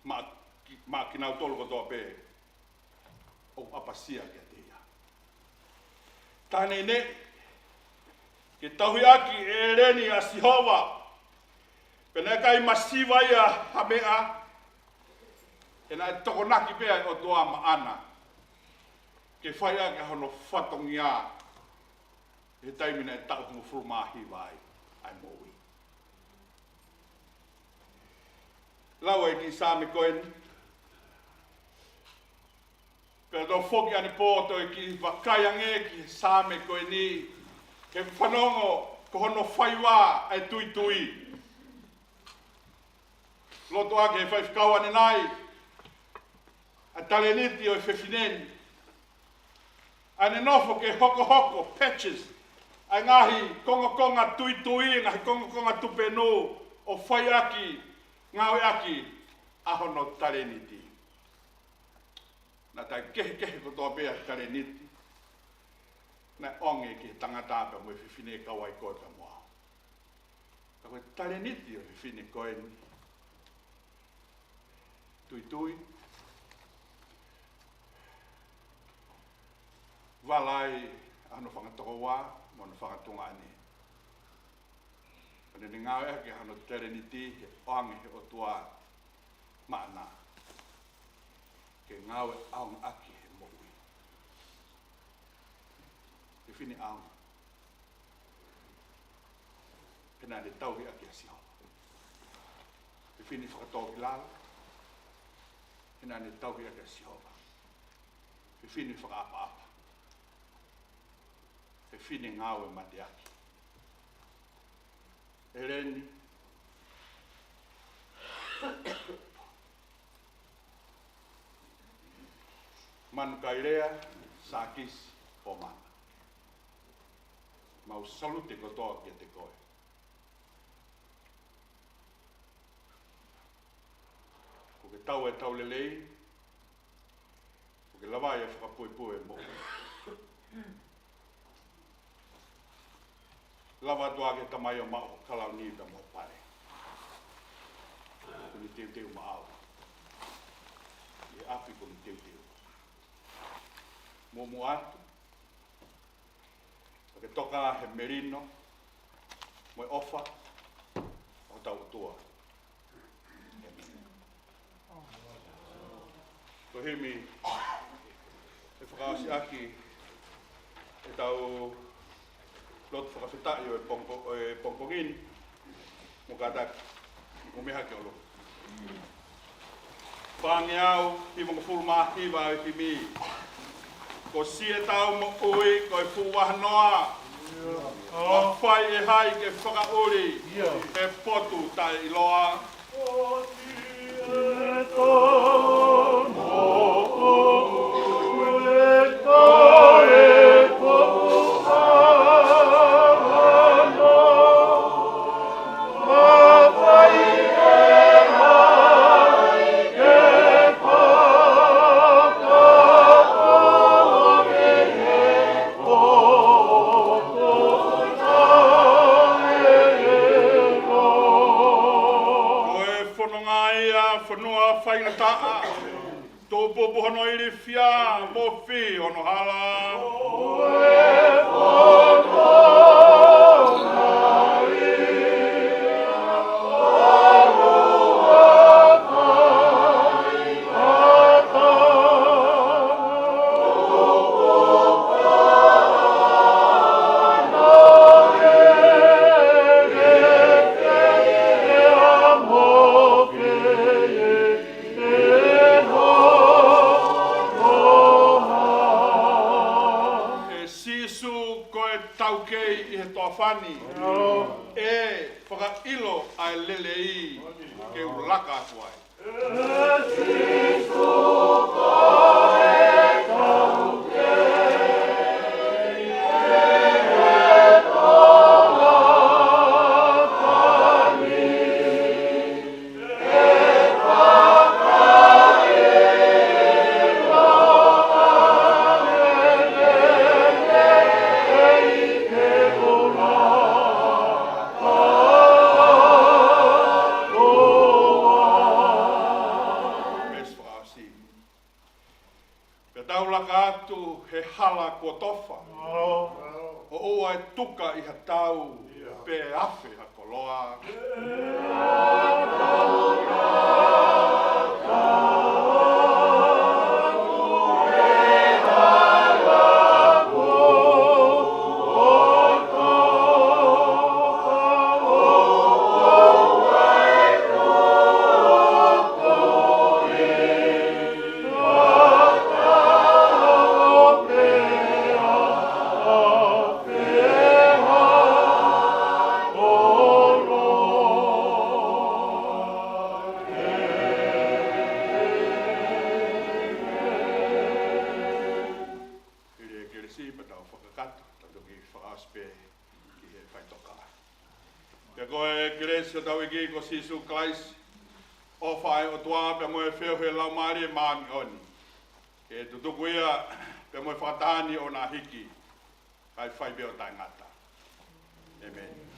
maʻa, maʻa kinautolu kotoa pē ʻoku ʻapasia kiate ia. Taʻe neʻineʻi ke tauhi ʻaki ʻe ʻEleni ʻa Sihova, pea naʻe ʻikai masiva ia ha meʻa, he naʻe tokonaki pē ʻa e ʻOtua maʻana ke fai ʻaki ʻa hono fatongia he taimi naʻe taʻu hongofulu mā hiva ai ʻa e moʻui. Lau ʻa e kiʻi Saame ko eni, pea tau foki ʻanepō ʻo toe kiʻi vakai ange ki he Saame ko eni, ke fanongo ko hono faiva ʻa e tuitui. Loto ake he faifekau ʻanenai, ʻa e talēniti ʻo e fefine ni, ʻa ʻene nofo ke hokohoko, patches, ʻa e ngaahi kongokonga tuitui, ngaahi kongokonga tupenu, ʻo fai ʻaki, ngāue ʻaki ʻa hono talēniti. Naʻe taʻe kehekehe kotoa pē ʻa e talēniti naʻe ʻoange ki he tangata pea mo e fefine, kau ai koe pea mo au. Ka ko e talēniti ʻo e fefine ko eni, tuitui, vala ai ʻa hono fanga tokoua mo hono fanga tuongaʻane. Pea naʻa ne ngāue ʻaki ʻa hono talēniti he ʻoange he ʻOtua maʻana ke ngāue ʻaonga ʻaki he moʻui. Fefine ʻaonga. He naʻa ne tauhi ʻaki ʻa Sihova. Fefine fakatōkilalo. He naʻa ne tauhi ʻaki ʻa Sihova. Fefine fakaʻapaʻapa. Fefine ngāue mateaki. ʻEleni Manukailea Sākisi Pomana. Mau salute kotoa kiate koe. Kuo ke tau e tau lelei, kuo ke lava ai ʻo fakapuepue e moʻui. Lava atu ā ke tamai ʻo maʻu ho kalauni pea mo ho pale. Kuo ne teuteu maʻau ʻi he ʻapi kuo ne teuteu. Muʻomuʻa atu, ʻo ke toka he melino mo e ʻofa ʻo hotau ʻOtua. Ko e himi ʻe fakaʻosi ʻaki ʻetau lotu fakafetaʻi ʻo e pongipongi, ʻo e pongipongi ni, mou kātaki, mou meʻa hake ʻo lotu. Fāngeau hivangofulu mā hiva ʻo e himi. Ko siʻetau moʻui ko e fuʻu vahanoa. Mafai ʻe hai ke fakaʻuli he potu taʻeʻiloa. Ko e fononga ia, fonua faingataʻa, tuʻupupu hono ilifia, mofi hono hala. ʻE Sīsū, ko e taukei ʻi he toafa ni. ʻE fakaʻilo ʻa e lelei ke u laka atu ai. Tau laka atu he hala kuo tofa. ʻOua ʻe tuka ʻi ha tau pe afe ha koloa. Hili e kelesi, pea tau fakakakato, tau toki fakaʻosi pē ki he faʻitoka. Pea ko e kelesi ʻa hotau ʻEiki ko Sīsū Kalaisi, ʻofa ʻa e ʻOtua pea mo e feohi ʻa e Laumālie Māʻoniʻoni, ke tutuku ia pea mo e fakataha ni ʻo na hiki, kae fai pē ʻo taʻengata. ʻĒmeni.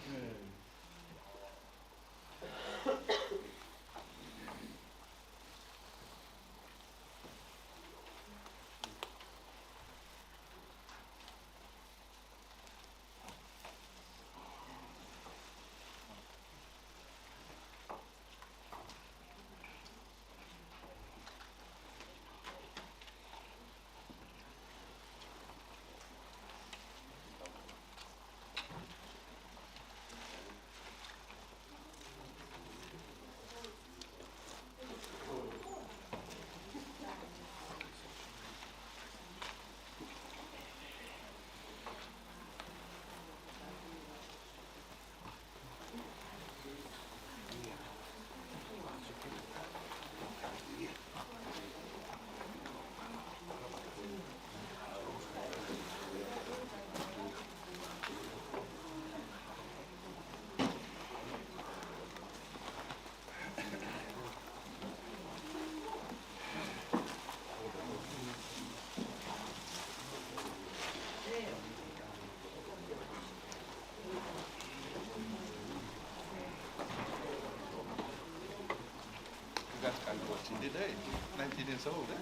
You guys can go. She did, eh? Nineteen years old, eh?